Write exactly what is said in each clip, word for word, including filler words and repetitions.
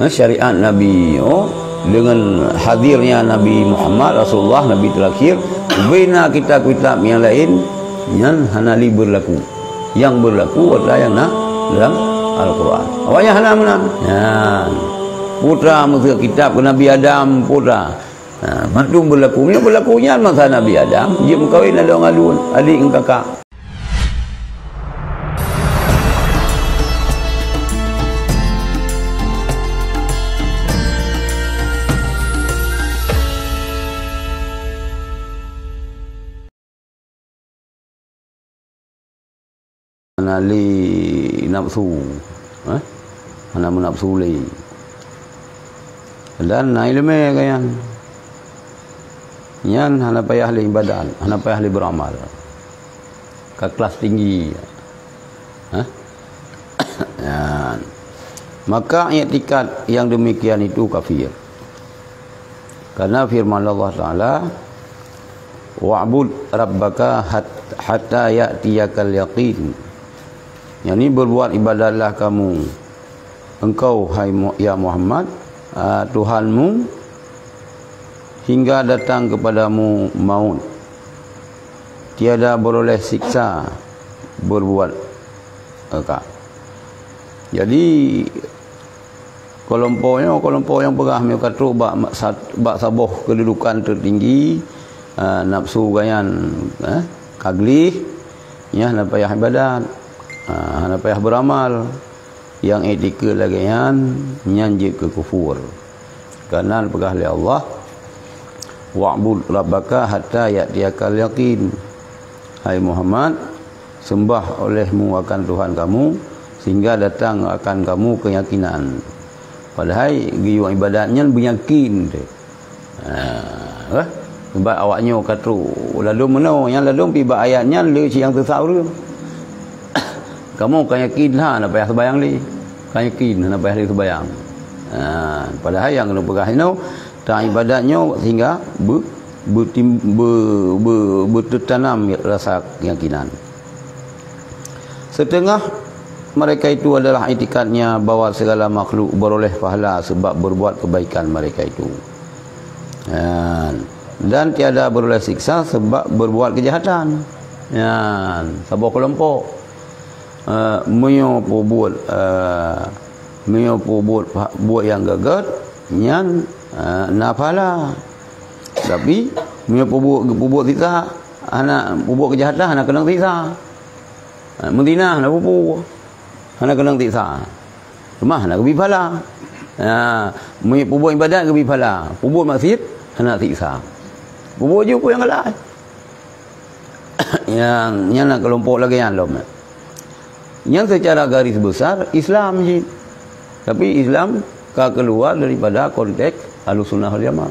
Eh, syariat Nabi, oh, dengan hadirnya Nabi Muhammad, Rasulullah, Nabi terakhir, bina kitab-kitab yang lain, nyan hana lé berlaku. Yang berlaku adalah yang na dalam Al-Quran. Awaknyan hana meunan. Nyan. Peue teuma meuseuet kitab keu Nabi Adam, peue teuma. Ha, mandum berlaku. Meunyoe berlaku nyan masa Nabi Adam, jeuet meukawen ladôm ngon aduen, adik ngon kakak. Hana lé nafsu, eh? Hana meunafsu lé. Dan na ileumèe ka nyan. Nyan hana payah lé ibadat, hana payah lé beuramal. Ka kelas tinggi. Eh? Nyan. Maka iktikad yang demikian itu kafir. Karena firman Allah Taala, "Wa'bud rabbaka hat-, hatta ya'tiyakal yaqin." Yakni, berbuat ibadatlah kamu, engkau, hai Mu-, ya Muhammad, ah, Tuhanmu, hingga datang kepadamu maut. Tiada beroleh siksa berbuat, eh, ka. Jadi, Keulompok nyoe, keulompok nyang peugah meunyoe ka trok bak ma-, sat-, bak saboh keududukan teutinggi, a, nafsu gobnyan, eh, ka gleh, nyan hana payah ibadat, a, hana payah beuramal. Nyang iktikad lagèe nyan, nyan jeuet keu kufur. Karena peugah lé Allah, "Wa'bud rabbaka hatta ya'tiyakal yaqin." Hai Muhammad, sembah olehmu akan Tuhan kamu, sehingga datang akan kamu keyakinan. Padahai geuyue ibadat nyan beuyakin teuh. Ha, eh? Sebab awaknyoe ka trok ladôm meunoe, nyang ladôm pih bak ayat nyan le cit nyang teusat ureueng. Kamoe ka yakin, ha, hana payah seubayang lé. Ka yakin, hana payah lé seubayang. Ha, padahai nyang keuneuk peugah inoe, ta ibadat nyoe sehingga be-, beutim-, be-, be-, beuteutanam rasa keyakinan. Setengah mereka itu adalah itikadnya bahwa segala makhluk beroleh pahala sebab berbuat kebaikan mereka itu. Nyan. Dan tiada beroleh siksa sebab berbuat kejahatan. Nyan, saboh keulompok. Eh, meunyoe peubuet, eh, meunyoe peubuet pha-, buet nyang gét-gét, nyan, eh, na pahala. Tapi, meunyoe peubuet, peubuet siksa, hana, peubuet keujahatan hana keunong siksa. Ha, meuzina hana peue-peue, hana keunong siksa. Teuma hana geubri pahala. Ha, meunyoe peubuet ibadat geubri pahala, peubuet maksiet hana siksa. Peubuet ju peue nyang galak. Nyang, nyan na keulompok lagèe nyan lom. Nyan secara garis besar Islam cit. Tapi Islam ka keuluwa daripada konteks Ahlussunnah wal Jamaah.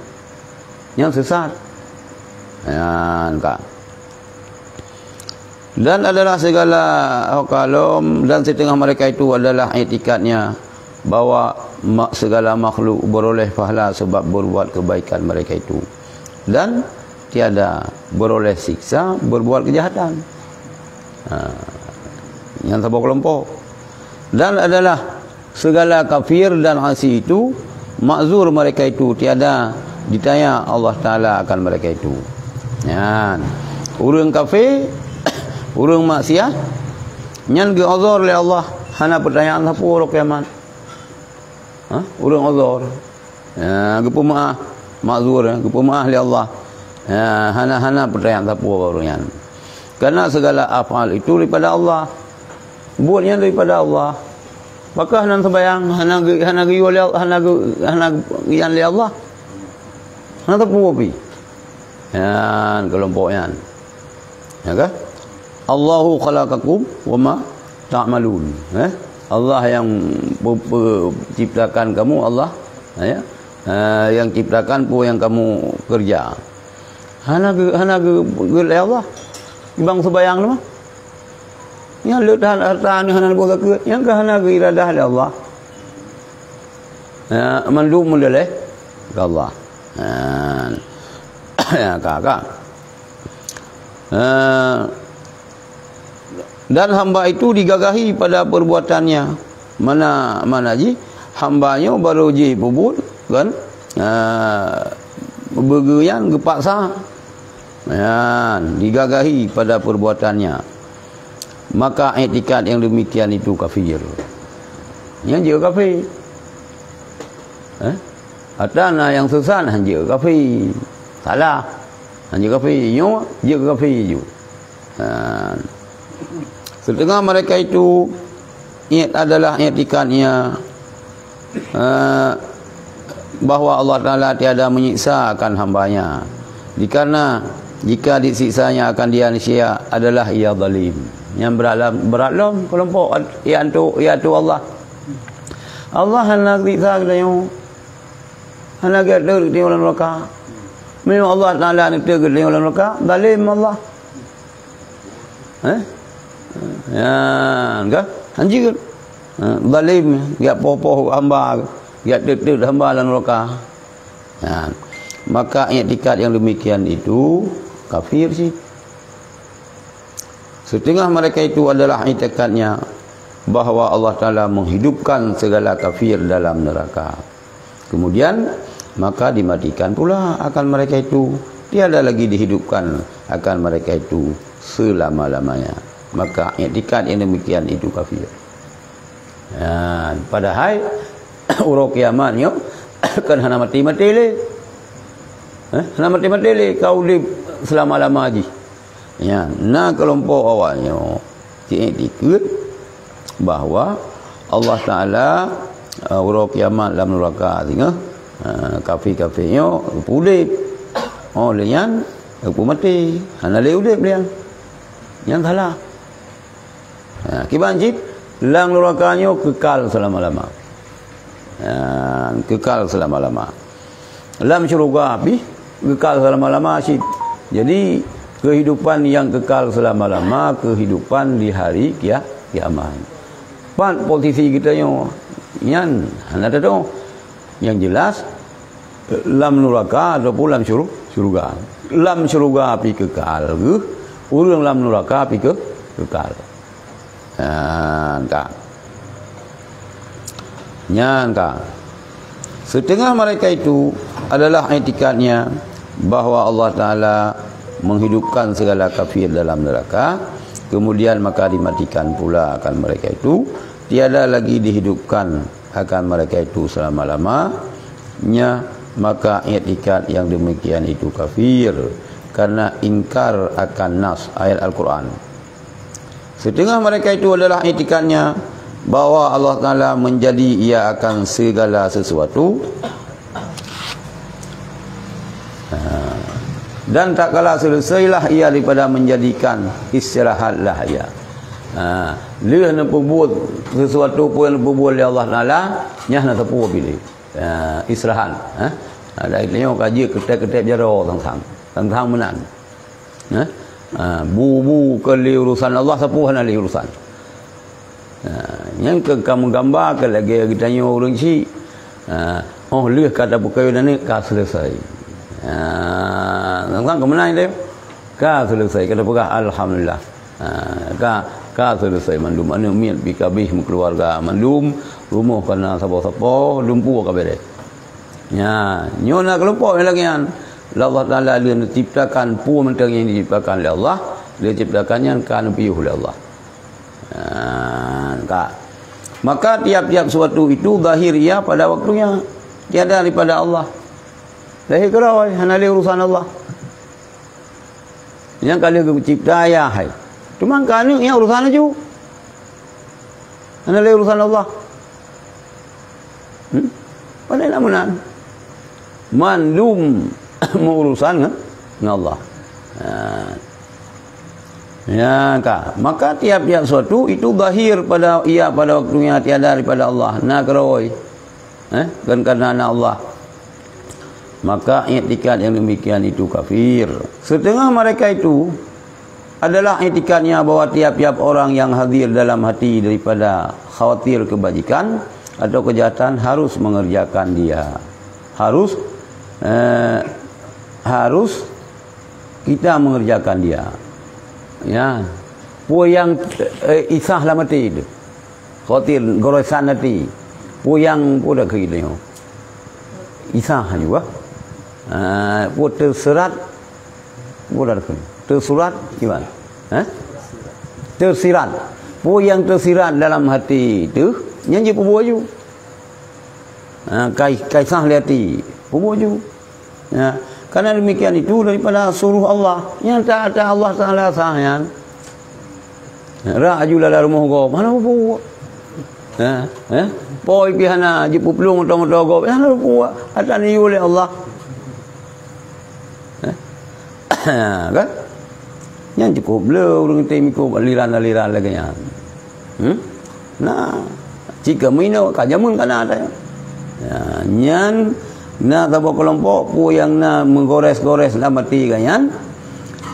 Nyan sesat. Nyan ka. Dan adalah segala, oh, kalom, dan setengah mereka itu adalah iktikadnya bahwa ma-, segala makhluk beroleh pahala sebab berbuat kebaikan mereka itu. Dan tiada beroleh siksa berbuat kejahatan. Ha, nyan saboh keulompok. Dan adalah segala kafir dan asi itu, makzur mereka itu, tiada ditanya Allah Taala akan mereka itu. Nyan. Ureueng kafé, ureueng maksiat, nyan geuuzur lé Allah, hana peutanyaan sapeue uroe kiamat. Ha? Ureueng uzur. Ha, geupeumeu'ah, makzur, ha, geupeumeu'ah lé Allah. Ha, hana-hana peutanyaan sapeue bak ureueng nyan. Karena segala af'al itu daripada Allah. Buet nyan daripada Allah. Pakon hana seumayang, hana geu-, hana geuyue lé, hana geu-, hana geuian lé Allah. Hana sapeue pih. Nyan keulompok nyan. Ya kan? "Allahu khalaqakum wa ma ta'malun." Eh? Allah yang pe-, pe-, ciptakan kamu, Allah, ya. Eh, yang ciptakan peue nyang kamu kerja. Hana geu-, hana geu-, geu-, lé Allah. Bang seumayang teuma. Nyang le tahan hareuta nyoe hana leuboh zakeuet, nyang ka hana geuiradah lé Allah. Ya, mandum meuleleh ke Allah. Ha. Ya, ka, ka. Ha. Dan hamba itu digagahi pada perbuatannya. Mana, mana ji? Hamba nyoe barô jih peubuet, kan? Ah, beugeunyan geupaksa. Nyan, digagahi pada perbuatannya. Maka iktikad yang demikian itu kafir. Nyan jeuet kafé. Eh? Ata na nyang sesat, han jeuet kafé. Salah. Han jeuet kafé. Nyoe jeuet kafé ju. Ha. Setengah mereka itu, it-, adalah iktikadnya, eh, bahwa Allah Taala tiada menyiksa akan hamba-Nya. Dikarena jika disiksanya akan dia sia-sia adalah ia zalim. Nyang brat lom, brat lom keulompok at-, ié ateueh, ié ateueh Allah. Allah hana siksa geutanyoe. Hana geuteuek geutanyoe lam neuraka. Memang Allah Taala neuteuek geutanyoe lam neuraka, zalim Allah. Eh? Ya, kan? Hanjeuet. Ha, zalim, geujak poh-poh hamba, geujak teuek-teuek hamba lam neuraka. Ha. Maka iktikad yang demikian itu kafir sih. Setengah mereka itu adalah itikadnya bahwa Allah Taala menghidupkan segala kafir dalam neraka. Kemudian, maka dimatikan pula akan mereka itu. Tiada lagi dihidupkan akan mereka itu selama-lamanya. Maka iktikad yang demikian itu kafir. Ha, padahai uroe kiamat nyoe kan hana maté-maté lé. Eh, hana maté-maté lé, ka udeb selama-lama jih. Nyan, na keulompok awak nyoe, cit-cit dikeue bahwa Allah Taala, eh, uroe kiamat lam neuraka singoh, eh, kafé-kafé nyoe geupeuudeb. Oh, lé nyan geupeumaté, hana lé udeb lé nyan. Nyan salah. Ha, kiban cit, lam neuraka nyoe keukal seulama-lama. Ha, keukal seulama-lama. Lam syeuruga pih keukal seulama-lama cit. Jadi, keuhidupan nyang keukal seulama-lama, keuhidupan di hari kia-, kiamat. Pat posisi geutanyoe nyan hana tatu'oh. Nyang jelas, lam neuraka ataupun lam syuru-, syeuruga. Lam syeuruga pih keukal geuh, ureuëng lam neuraka pih keu-, keukal. Nyan ka. Nyan ka. Setengah mereka itu adalah itikadnya bahwa Allah Taala menghidupkan segala kafir dalam neraka, kemudian maka dimatikan pula akan mereka itu, tiada lagi dihidupkan akan mereka itu selama-lamanya, maka iktikad yang demikian itu kafir, karena ingkar akan nas ayat Al-Quran. Setengah mereka itu adalah itikadnya bahwa Allah Taala menjadi ia akan segala sesuatu. Ha. Dan tak kala selesailah ia daripada menjadikan, istirahatlah ia. Ha. Lheueh neupeubuet sesuatu pun yang neupeubuet oleh Allah Taala, nyah na teupeu pilih. Ha. Istirahat. Ha. Ada itu nyoe kaji ketek-ketek jaroe sang-sang. Sang-sang meunan. Nah, ha, bu-bu keu lé urusan Allah, sapeue hana lé urusan. Ha, nyang keu ka meugambar keu lagée geutanyoe ureuëng chik. Ha, oh lheueh ka tapeukayu aneuk ka selesai. Ha, sang-sang keumeunang teu. Ka selesai, ka tapeugah alhamdulillah. Ha, ka, ka selesai mandum aneuk miet pih ka abéh meukeuluwarga mandum, rumoh ka na sapo-sapo, dumpeue ka beres. Nya, nyoe na keulompok nyang lagée nyan. Allah Taala lheueh neuciptakan peue mantong nyang diciptakan lé Allah, lheueh ciptakan nyan ka neupiôh lé Allah. Nya, ka. Maka tiap-tiap suatu itu zahir ia pada waktunya, tiada daripada Allah. Zahir keudroe, hana lé urusan Allah. Nyang ka lheueh geucipta ayah hai. Teuma ka aneuk nyang urusan laju. Hana lé urusan Allah. Hmm? Pandai nak meunan. Mandum meurusan ngan, ngan Allah. Ha. Ya ka. Maka tiap-tiap suatu itu zahir pada ia pada waktunya tiada daripada Allah. Na keurôi. Eh, kan karena anak Allah. Maka iktikad yang demikian itu kafir. Setengah mereka itu adalah iktikadnya bahwa tiap-tiap orang yang hadir dalam hati daripada khawatir kebajikan atau kejahatan harus mengerjakan dia. Harus, eh, harus kita mengerjakan dia. Ya. Peue nyang, eh, isah lam até tu. Khawatir, goresan até. Peue nyang peue dak keu nyoe? Isa juga. Ah, peue teusirat? Peue dak keu? Teusurat gimana? Hah? Teusirat. Peue nyang teusirat dalam hati teuh, nyan jipeubuet ju. Ha, kai-, kaisah lé hati, peubuet ju. Ya, karena demikian itu daripada suruh Allah. Nyang taat Allah Taala sah nyan. Rak aju lam rumoh gob, hana peubuet. Ha, eh? Poi pih hana, jipeuplueng moto-moto gob, hana peubuet. Ata niyup lé Allah. Eh? Kan? Nyan cukup le ureuëng tem ikut aliran-aliran lagée nyan. Hmm? Nah, cit ka meuinoe ka jameun ka na ata. Ya, nyan na saboh keulompok peue nyang na meugores-gores lam até geuh nyan,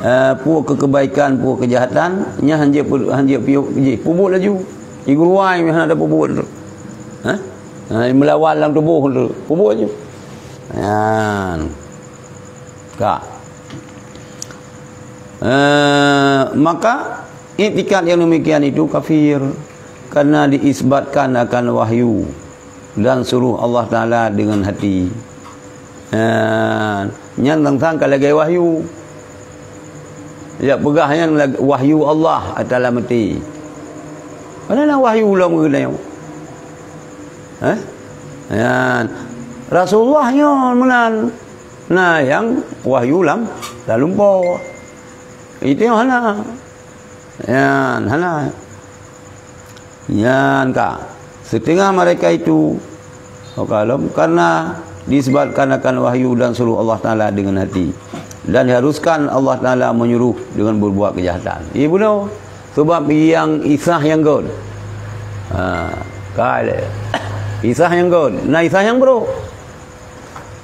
eh, peue keu keubaikan, peue keujahatan, nyan hanjeuet peu-, hanjeuet piôh jih, peubuet laju. Di gurui hana ada peubuet. Hah? Ha, meulawan lam tuboh tu, peubuet laju. Nyan. Ka. Eh, maka iktikad yang demikian itu kafir, karena diisbatkan akan wahyu dan suruh Allah Taala dengan hati. Eh, nyan sang-sang ka lagée wahyu. Ya peugah nyan lag-, wahyu Allah ata lam até. Padahai na wahyu lom geutanyoe. Eh? Nyan. Rasulullah nyoe meunan. Na nyang wahyu lam, lam lumpoe. Itu hana. Nyan, hana. Nyan ka. Setengah mereka itu, oh, kalom, karena disebabkan akan wahyu dan suruh Allah Taala dengan hati. Dan diharuskan Allah Taala menyuruh dengan berbuat kejahatan. Iya bunoe. Sebab nyang isah nyang göt. Ha, ka lé. Isah nyang göt. Na isah nyang brok.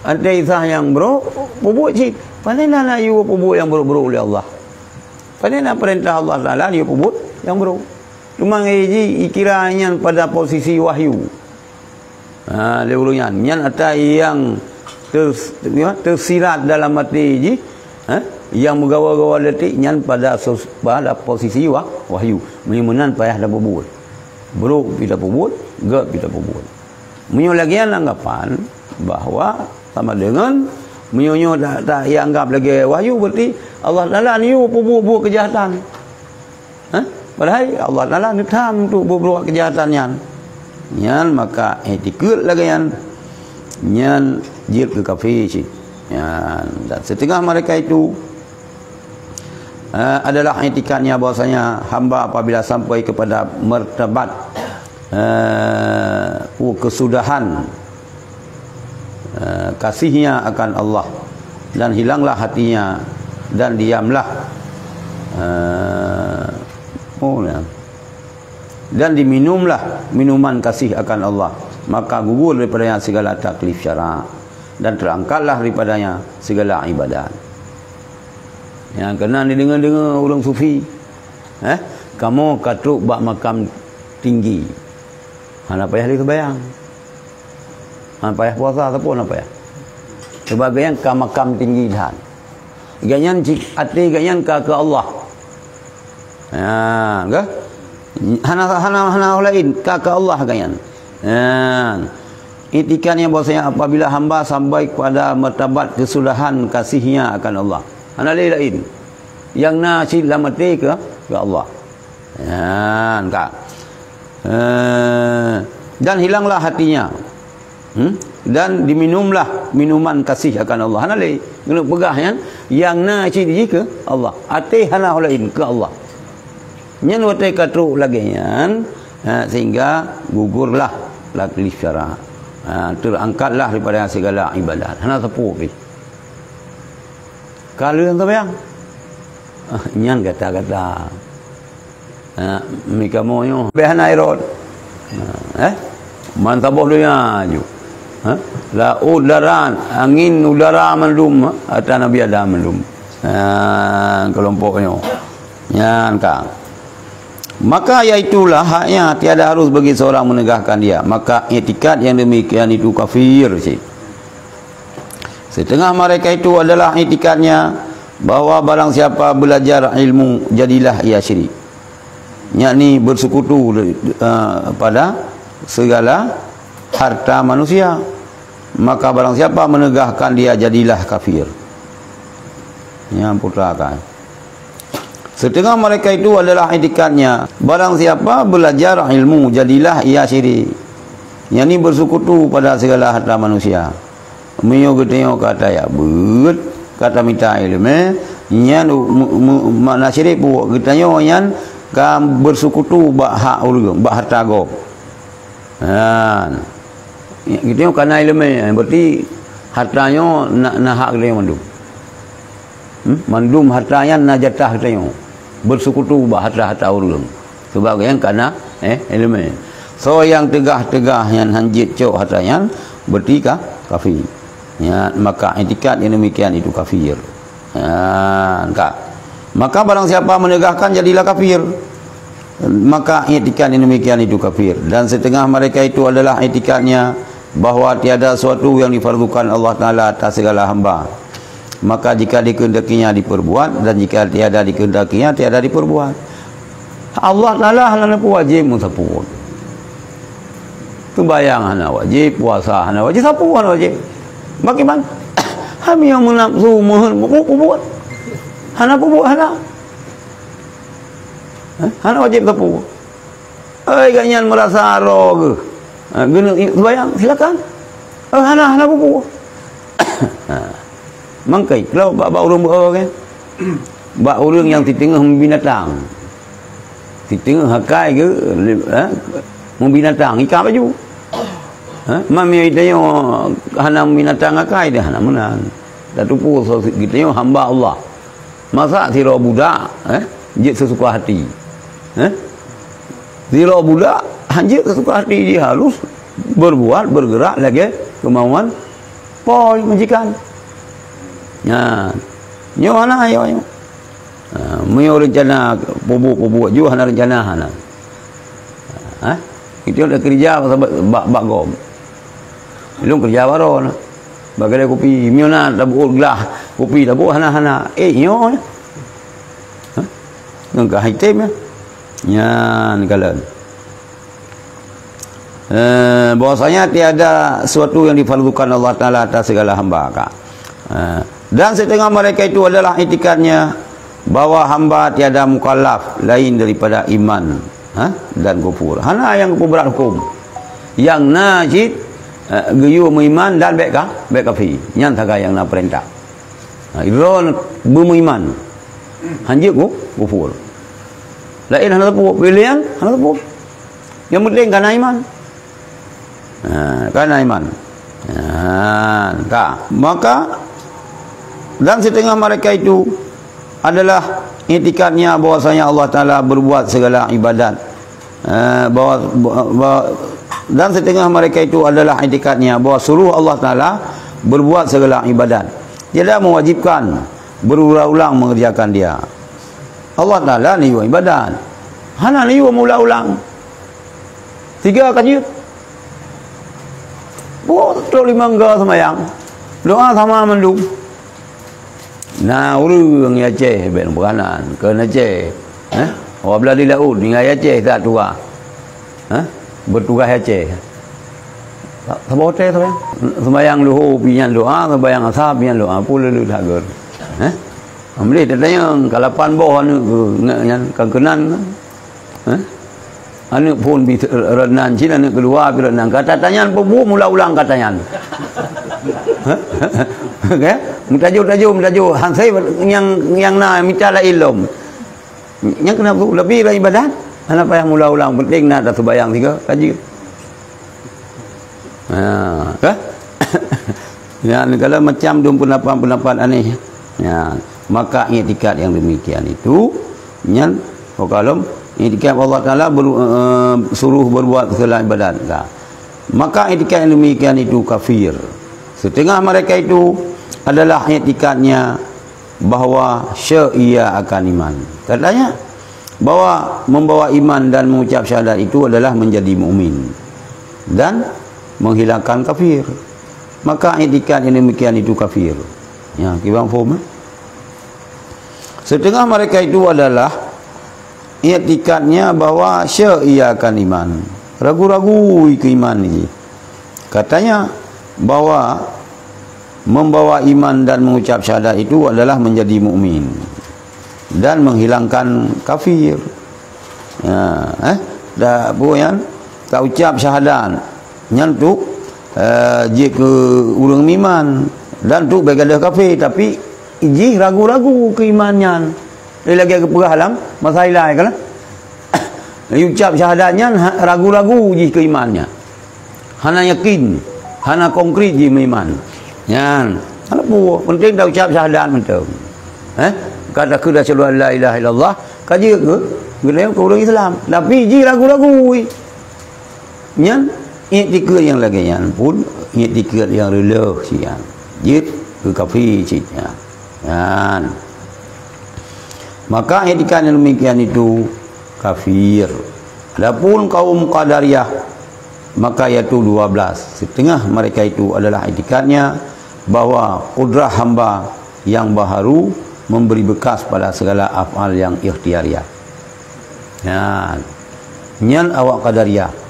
Ante isah nyang brok, peubuet cit. Pane na, na yue peubuet nyang brok-brok lé Allah. Pane na peurintah Allah Taala yue peubuet nyang brok. Teuma ngai jih ikira nyan pada posisi wahyu. Ha, lé ureuëng nyan. Nyan ata nyang ters-, ya, tersirat dalam até jih, ha, nyang meugawa-gawa letik nyan pada sos-, pada posisi wah-, wahyu. Meunyoe meunan payah tapeubuet. Brok pih tapeubuet, göt pih tapeubuet. Meunyoe lagée nyan anggapan bahwa sama dengan meunyoe nyoe tak, tak ianggap lagée wahyu, berarti Allah Taala niyup peubuet-buet keujahatan. Ha? Padahai Allah Taala neutham untuk peubuet keujahatan nyan. Nyan maka iktikad lagée nyan, nyan jeuet keu kafé cit. Nyan, dan setengah mereka itu eh, adalah itikadnya bahwasanya hamba apabila sampai kepada martabat, eh, kesudahan, eh, kasihnya akan Allah dan hilanglah hatinya dan diamlah, eh, oh, ya. Dan diminumlah minuman kasih akan Allah, maka gugur daripadanya segala taklif syarak dan terangkatlah daripadanya segala ibadat. Nyang keunan dideungoe-deungoe ureuëng sufi, eh, kamoe ka trok bak makam tinggi. Hana payah lé seumayang. Hana payah puasa, sapeue hana payah. Sebagai nyang ka makam tinggi that. Gobnyan cit até gobnyan ka keu Allah. Ha, ka? Hana, hana, hana laén, ka keu Allah gobnyan. Ha. Itikadnya bahwasanya apabila hamba sampai kepada martabat kesudahan kasihnya akan Allah. Hana lé laén. Nyang na cit lam até keu, keu Allah. Nyan ka. Eh, dan hilanglah hatinya. Hmm? Dan diminumlah minuman kasih akan Allah. Hana lé. Keuneuk peugah nyan, nyang na cit jih keu Allah. Até hana laén keu Allah. Nyan watée ka trok lagée nyan, ha, sehingga gugurlah taklif syarak. Ha, terangkatlah daripada segala ibadat. Hana sapeue pih. Ka lheueh seumayang. Ah, nyan gata-gata. Ha, mi kamoe nyoe. Beh hana irot. Ha, eh? Man saboh donya ju. Ha? Laôt, darat, angin, udara mandum, ha? Ata Nabi Adam mandum. Ha, keulompok nyoe. Nyan ka. Maka iaitulah haknya, tiada harus bagi seorang menegahkan dia. Maka iktikad yang demikian itu kafir cit. Setengah mereka itu adalah itikadnya bahwa barang siapa belajar ilmu, jadilah ia syirik. Yakni bersekutu, eh, pada segala harta manusia, maka barang siapa menegahkan dia, jadilah kafir. Nyan putra kan. Setengah mereka itu adalah itikadnya, barang siapa belajar ilmu, jadilah ia syirik. Yakni bersekutu pada segala harta manusia. Meunyoe geutanyoe ka tajak beuet, ka tamita iéleumé, nyan u-, mu-, mu-, makna syirik peue? Geutanyoe nyan ka bersekutu bak hak ureuëng, bak harta gob. Nah, geutanyoe ka na iéleumé, berarti harta nyoe na, na hak geutanyoe mandum. Hmm? Mandum harta nyan na jatah geutanyoe. Bersekutu bak harta-harta ureuëng. Sebab nyan ka na, eh, iéleumé. Soe nyang teugah-teugah nyan hanjeuet cok harta nyan, berarti ka kafir. Ya, maka itikad yang demikian itu kafir. Ya, ka. Maka barang siapa menegahkan, jadilah kafir. Maka itikad yang demikian itu kafir. Dan setengah mereka itu adalah itikadnya bahwa tiada suatu yang difardukan Allah Taala atas segala hamba. Maka jika dikehendakinya diperbuat, dan jika tiada dikehendakinya tiada diperbuat. Allah Taala hana peuwajib meusapeue. Sembahyang hana wajib, puasa hana wajib, sapeue hana wajib. Bagaimana? Hami yang menafsu, meuheuet, peubuet. Hana peubuet, hana. Eh, hana wajib sapeue. Oi, gobnyan meurasa roh geuh. Ha, geuneuk sembahyang, silakan. Oh, hana, hana bubu. Ha. Mangkai, kalau bak, bak ureuëng beu kan? Bak ureuëng nyang siteungoh meubinatang. Siteungoh akai geuh, ha? Meubinatang, ikat baju. Ha? Mami tanyoe hana meubinatang akai, dia hana meunan. Tatupeue geutanyoe hamba Allah. Masa sidroe budak, eh, jeuet seusuka hati. Eh? Sidroe budak, hanjeuet seusuka hati jih harus berbuat, bergerak lagée kemauan po majikan. Nah, nyoe hana ayo nyoe. Ha, meunyoe rencana peubuet-peubuet ju hana rencana hana. Ha? Itu dah kerja bak, bak, bak gom. Lôn keureuja baroe na. Bak keude kupi, meunyoe na tabuet glah kupi tabuet hana-hana. Eh, nyoe. Ha? Ngon ka item ya. Nyan kalon. Eh, bahwasanya tiada sesuatu yang difardukan Allah Taala atas segala hamba ka. Eh, dan setengah mereka itu adalah itikadnya bahwa hamba tiada mukallaf lain daripada iman, ha, dan kufur. Hana nyang geupeuberat huköm. Nyang na cit, eh, geuyue meuiman dan bék ka, bék kafé. Nyan sagai nyang na peurintah. Ha, droe beumeuiman. Hanjeuet ku, kufur. Laén hana teupeu, pilihan hana teupeu. Nyang penting ka na iman. Ha, ka na iman. Ha, ka. Maka, dan setengah mereka itu adalah itikadnya bahwasanya Allah Taala berbuat segala ibadat. Eh, bahwa, bahwa, dan setengah mereka itu adalah itikadnya bahwa suruh Allah Taala berbuat segala ibadat. Tiada mewajibkan berulang-ulang mengerjakan dia. Allah Taala neuyue ibadat. Hana neuyue meuulang-ulang. Tiga ka jeuet. Buet trok limong go seumayang. Doa sama mandum. Na ureuëng di Aceh, ben peranan, keu Aceh. Eh? Awak blah di laôt, tinggai Aceh tak tuah. Eh? Bertugas Aceh. Saboh watée seumayang. Seumayang luho, pinyan doa, seumayang asa, pinyan doa. Pun leuleut hageut. Eh? Amleh tatanyong, ka lapan boh aneuk nyan, ka keunan. Hah? Aneuk phon bi renan cit, aneuk keudua pi renan. Ka tatanyan peubuet mula ulang ka tanyan. Hah? Kan? Meutajô-tajô, meutajô. Hana sai nyang, nyang na mita laén lom. Nyang keuneuk lebih dari ibadat, hana payah mula ulang. Penting na taseumayang sigoe, ka jeuet. Ha, kan? Nyan segala macam dum pendapat-pendapat aneh. Ya, maka iktikad yang demikian itu, nyan, oh, kalau iktikad Allah Taala ber-, eh, suruh berbuat segala ibadat. Nah, maka iktikad yang demikian itu kafir. Setengah mereka itu adalah iktikadnya bahwa syiar akan iman. Katanya, bahwa membawa iman dan mengucap syahadat itu adalah menjadi mukmin dan menghilangkan kafir. Maka iktikad yang demikian itu kafir. Ya, kiban faham, eh? Setengah mereka itu adalah iktikadnya bahwa syiar akan iman. Ragu-ragu keu iman ni. Katanya bahwa membawa iman dan mengucap syahadat itu adalah menjadi mukmin dan menghilangkan kafir. Ya, eh, dah apa nyan? Tak ucap syahadat. Nyan tu, eh, jeuet keu ureuëng meuiman dan tu bèk gadôh kafé, tapi jih ragu-ragu keu iman nyan. Lagèe geupeugah lam masa ilai kan? Ucap syahadat nyan ha-, ragu-ragu jih keu iman nyan. Hana yakin, hana konkret jih meuiman. Nyan, hana peue, penting dah ucap syahadat mantong. Eh? Ka takheun asyhadu an la ilaha illallah, ka jeuet keu, geutanyoe keu ureuëng Islam. Tapi jih ragu-ragu. Nyan, iktikeuet nyang lagèe nyan pun, iktikeuet nyang reuloh sian. Jeuet keu kafé cit nyan. Nyan. Maka iktikeuet nyang demikian itu kafir. Adapun kaum Qadariyah, maka yaitu dua belas. Setengah mereka itu adalah iktikadnya bahwa kudrah hamba yang baharu memberi bekas pada segala af'al yang ikhtiyariyah. Nyan, nyan awak Qadariyah.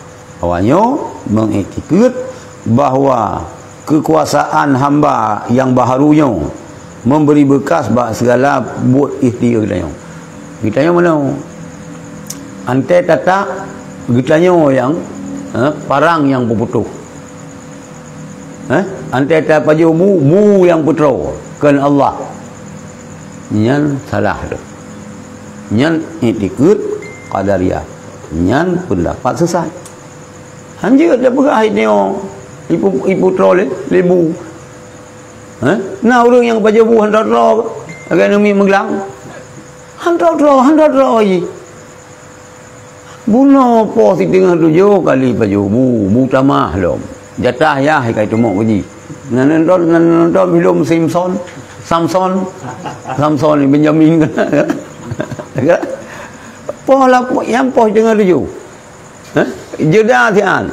Awaknyoe mengiktikad bahwa kekuasaan hamba yang baharu nyoe memberi bekas bak segala buet ikhtiar geutanyoe. Geutanyoe meunoe. Antée tatak geutanyoe nyang, eh, parang nyang peuputoh. Eh, antée tapajoh bu, bu nyang peutroe, kheun Allah. Nyan salah tu. Nyan iktikeuet Qadariyah. Nyan peundapat sesat. Hanjeuet tapeugah nyoe ipu-, iputroe lé, lé bu. Eh? Na ureuëng nyang pajoh bu hantra-tra, lagée neumiet meuglang. Hantra-tra, hantra-tra jih. Bunoe poh siteungoh tujoh kali pajoh bu, bu tamah lom. Jatah yah ka iteumok keu jih. Na nonton, na nonton filem Simpson, Samson, Samson ni Benjamin kan. Poh lapan, nyang poh siteungoh tujoh. Hah? Jeda sian.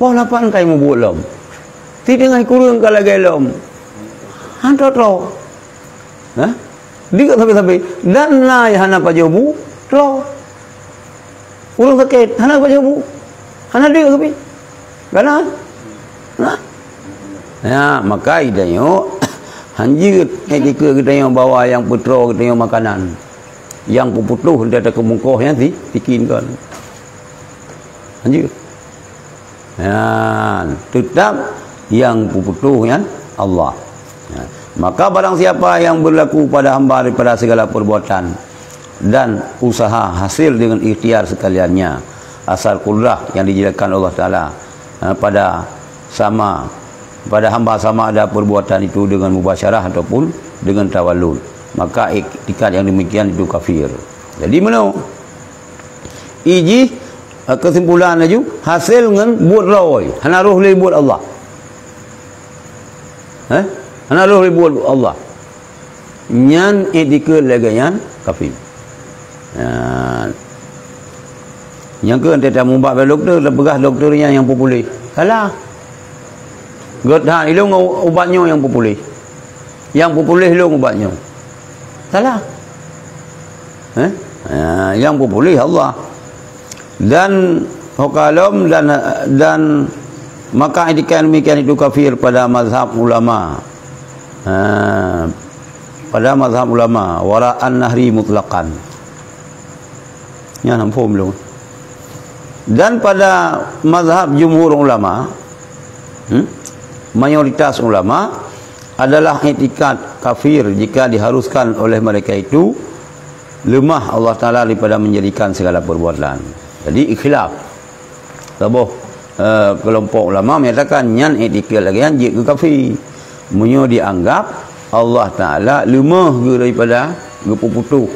Poh lapan kai mubuet lom. Siteungoh kureueng ka lagée lom. Hantra-tra. Hah? Deuk sabe-sabe. Dan na hana pajoh bu, tro. Ureuëng sakét, hana pajoh bu. Hana deuk sabe. Kana? Nah. Ya, maka geutanyoe hanjeuet iktikeuet geutanyoe bahwa nyang peutroe geutanyoe makanan. Nyang peuputoh di ateueh keumungkoh nyan si, sikin kon. Hanjeuet. Nyan, teutap nyang peuputoh nyan Allah. Nyan. Maka barang siapa yang berlaku pada hamba daripada segala perbuatan dan usaha hasil dengan ikhtiar sekaliannya, asal kudrah yang dijelaskan Allah Taala, eh, pada sama, pada hamba sama ada perbuatan itu dengan mubasyarah ataupun dengan tawallud, maka iktikad yang demikian itu kafir. Jadi meunoe. Ijih, eh, kesimpulan laju, hasil ngon buet droe, hana roh lé buet Allah. Eh? Hana roh lé buet Allah. Nyan iktikeuet lagée nyan kafir. Nyan. Nyang keu teuka mubat bak dokto, tapeugah dokto nyan nyang peupuléh. Salah. Gét that ilong ubat nyoe nyang peupuléh. Nyang peupuléh lôn ubat nyoe. Salah. Eh? Ha, nyang peupuléh Allah. Dan hokalom dan, dan maka iktikad demikian itu kafir pada mazhab ulama. Ha, pada mazhab ulama, wara'an nahri mutlaqan. Nyan hana phom lôn. Dan pada mazhab jumhur ulama, hmm, mayoritas ulama adalah iktikad kafir jika diharuskan oleh mereka itu lemah Allah Taala daripada menjadikan segala perbuatan. Jadi, khilaf. Saboh, eh, kelompok ulama menyatakan nyan iktikad lagée nyan jeuet keu kafir. Meunyoe dianggap Allah Taala leumoh geu daripada geupeuputoh.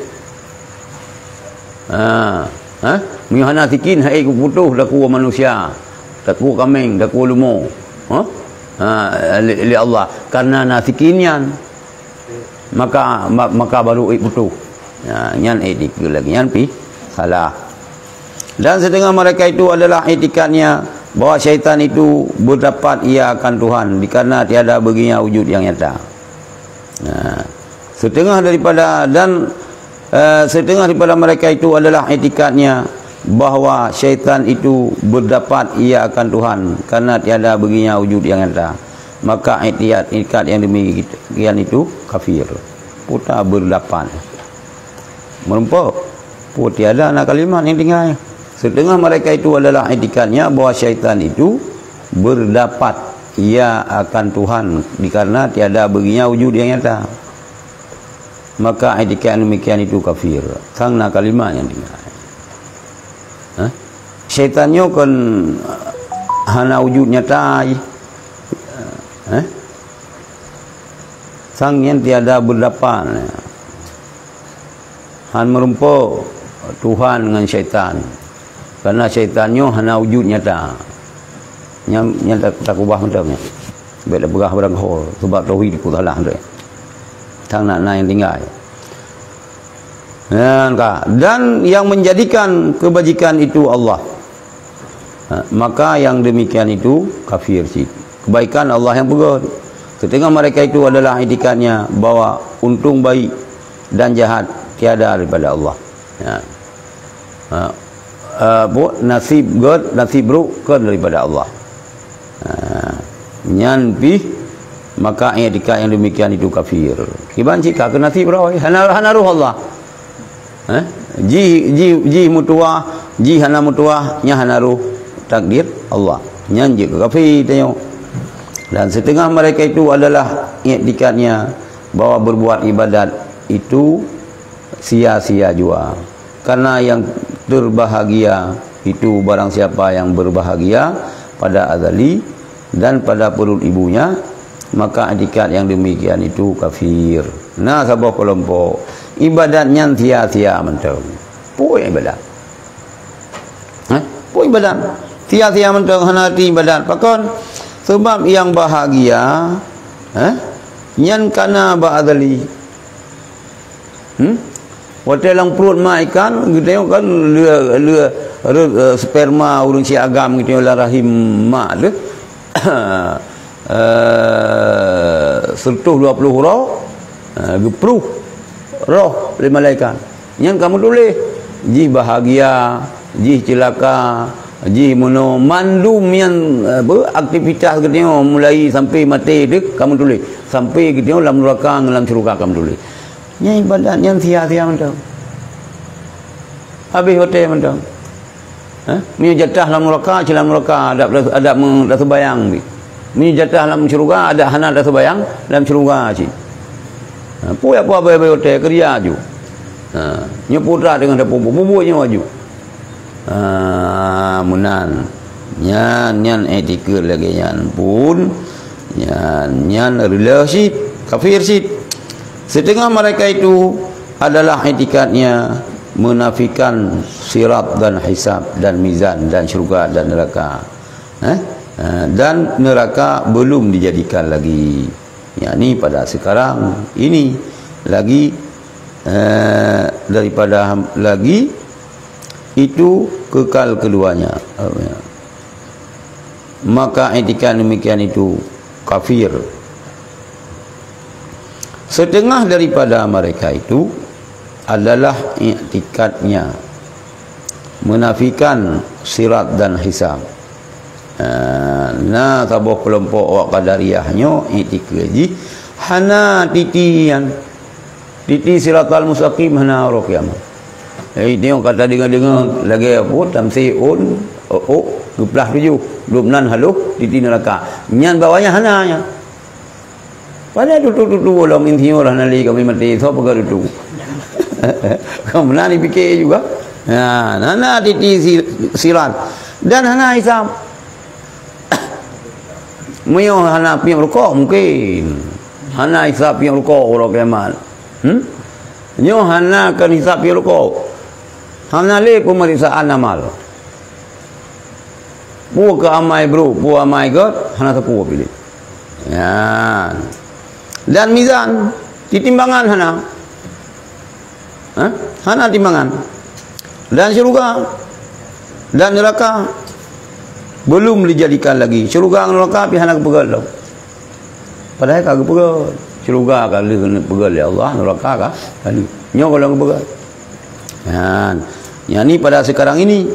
Ha, ha? Meunyoe hana sikin hai geupeuputoh takue manusia, takue kaméng, takue leumo. Ha? Ha, lé, lé Allah karena na sikin nyan. Maka, ma-, maka baru ipeuputoh. Ha, nyan iktikad lagée nyan pih salah. Dan setengah mereka itu adalah iktikadnya bahwa syaitan itu berdapat ia akan Tuhan, dikarenakan tiada baginya wujud yang nyata. Nah, setengah daripada, dan, eh, setengah daripada mereka itu adalah iktikadnya bahwa syaitan itu berdapat ia akan Tuhan, karena tiada baginya wujud yang nyata, maka iktiad, iktikad yang demikian itu kafir. Puta berdapat. Meureumpok. Pun tiada na kalimat nyang tinggai. Setengah mereka itu adalah iktikadnya bahwa syaitan itu berdapat ia akan Tuhan, dikarena tiada baginya wujud yang nyata. Maka iktikad demikian itu kafir. Sang na kalimat nyang tinggai. Hah? Syaitan nyoe kon hana wujud nyata. Hah? Sang nyan tiada berdapat. Han meureumpok Tuhan ngon syaitan. Karena syaitan nyoe hana wujud nyata. Nyan, nyan ta-, takubah mantong nyan. Bèk tapeugah barang ho, sebab tauhid ku salah tu. Sang na, na nyang tinggai. Nyan ka. Dan yang menjadikan kebajikan itu Allah. Ha, maka yang demikian itu kafir cit. Kebaikan Allah yang peugah. Setengah mereka itu adalah itikadnya bahwa untung baik dan jahat tiada daripada Allah. Ha. Ha. Eh, apa, nasib gèt, nasib brôk kan daripada Allah. Ha. Nyan pih, maka iktikad yang demikian itu kafir. Kiban cit ka keu nasib roh, hana, hana roh Allah. Eh? Jih, jih, jih meutuwah, jih hana meutuwah, nyan hana roh takdir Allah. Nyan jeuet keu kafé tanyoe. Dan setengah mereka itu adalah iktikadnya bahwa berbuat ibadat itu sia-sia jua. Karena yang terbahagia itu barang siapa yang berbahagia pada azali dan pada perut ibunya, maka iktikad yang demikian itu kafir. Na saboh keulompok, ibadat nyan sia-sia mantong. Peue ibadat? Hah? Peue ibadat? Sia-sia mantong, hana arti ibadat. Pakon? Sebab yang bahagia, hah? Nyan kana bak azali. Hmm? Watèe lam pruet mak ikan, geutanyoe kan lé, lé, re-, eh, sperma ureueng si agam geutanyoe lam rahim mak tu. Eh, seratus dua puluh uroe, eh, geupruh roh lé malaikat. Nyan ka meutuléh, jih bahagia, jih ceulaka, jih meunoe, mandum nyan, eh, apa, aktivitas geutanyoe mulai sampai maté tu ka meutuléh. Sampai geutanyoe lam nuraka ngon lam syeuruga ka meutuléh. Nyan ibadat nyan sia-sia mantong. Habéh watèe mantong. Ha? Meunyoe jatah lam nuraka, cit lam nuraka, adak, adak meu-, taseubayang bi. Meunyoe jatah lam syeuruga, adak hana taseubayang, lam syeuruga cit. Ha, peue apa habéh-habéh watèe, keurija aju. Ha, nyoe putra teungoh tapeubuet, bubuet nyoe aju. Ah, meunan. Nyan, nyan iktikad lagèe nyan pun, nyan, nyan reuloh cit, kafir cit. Setengah mereka itu adalah iktikadnya menafikan sirat dan hisab dan mizan dan syurga dan neraka. Eh? Ah, dan neraka belum dijadikan lagi. Yakni pada sekarang ini lagi, eh, daripada ham-, lagi itu kekal keduanya. Maka iktikad demikian itu kafir. Setengah daripada mereka itu adalah iktikadnya menafikan sirat dan hisab. Ha, na saboh keulompok awak Qadariyah nyoe iktikad jih hana titi nyan. Titi siratal mustaqim hana uroe kiamat. Eh, tengok kata dengar-dengar lagèe apa, tamsiun, oh, oh, geuplah tujoh, dum nan haloh titi neraka. Nyan bak awaknyan hana nyan. Padahai tutoe-tutoe lom insinyur hana lé kami maté, soe peugah tutoe. Kamu na dipikir juga. Ha, hana titi si-, sirat. Dan hana hisab. Meunyoe hana piep rukok mungkin. Hana hisab piep rukok uroe kiamat. Hmm? Nyoe hana kon hisab piep rukok. Hana lé peumeriksaan amal. Peue keu amai brôk, peue amai gèt, hana sapeue piléh. Nyan. Dan mizan, titimbangan hana. Hah? Hana timbangan. Dan syeuruga dan neuraka belum dijadikan lagi. Syeuruga ngon neuraka pih hana geupeugöt lom. Padahai ka geupeugöt. Syeuruga ka lheueh geupeugöt lé Allah, neuraka ka, ka lheueh. Nyoe goh lom geupeugöt. Nyan. Yakni pada sekarang ini.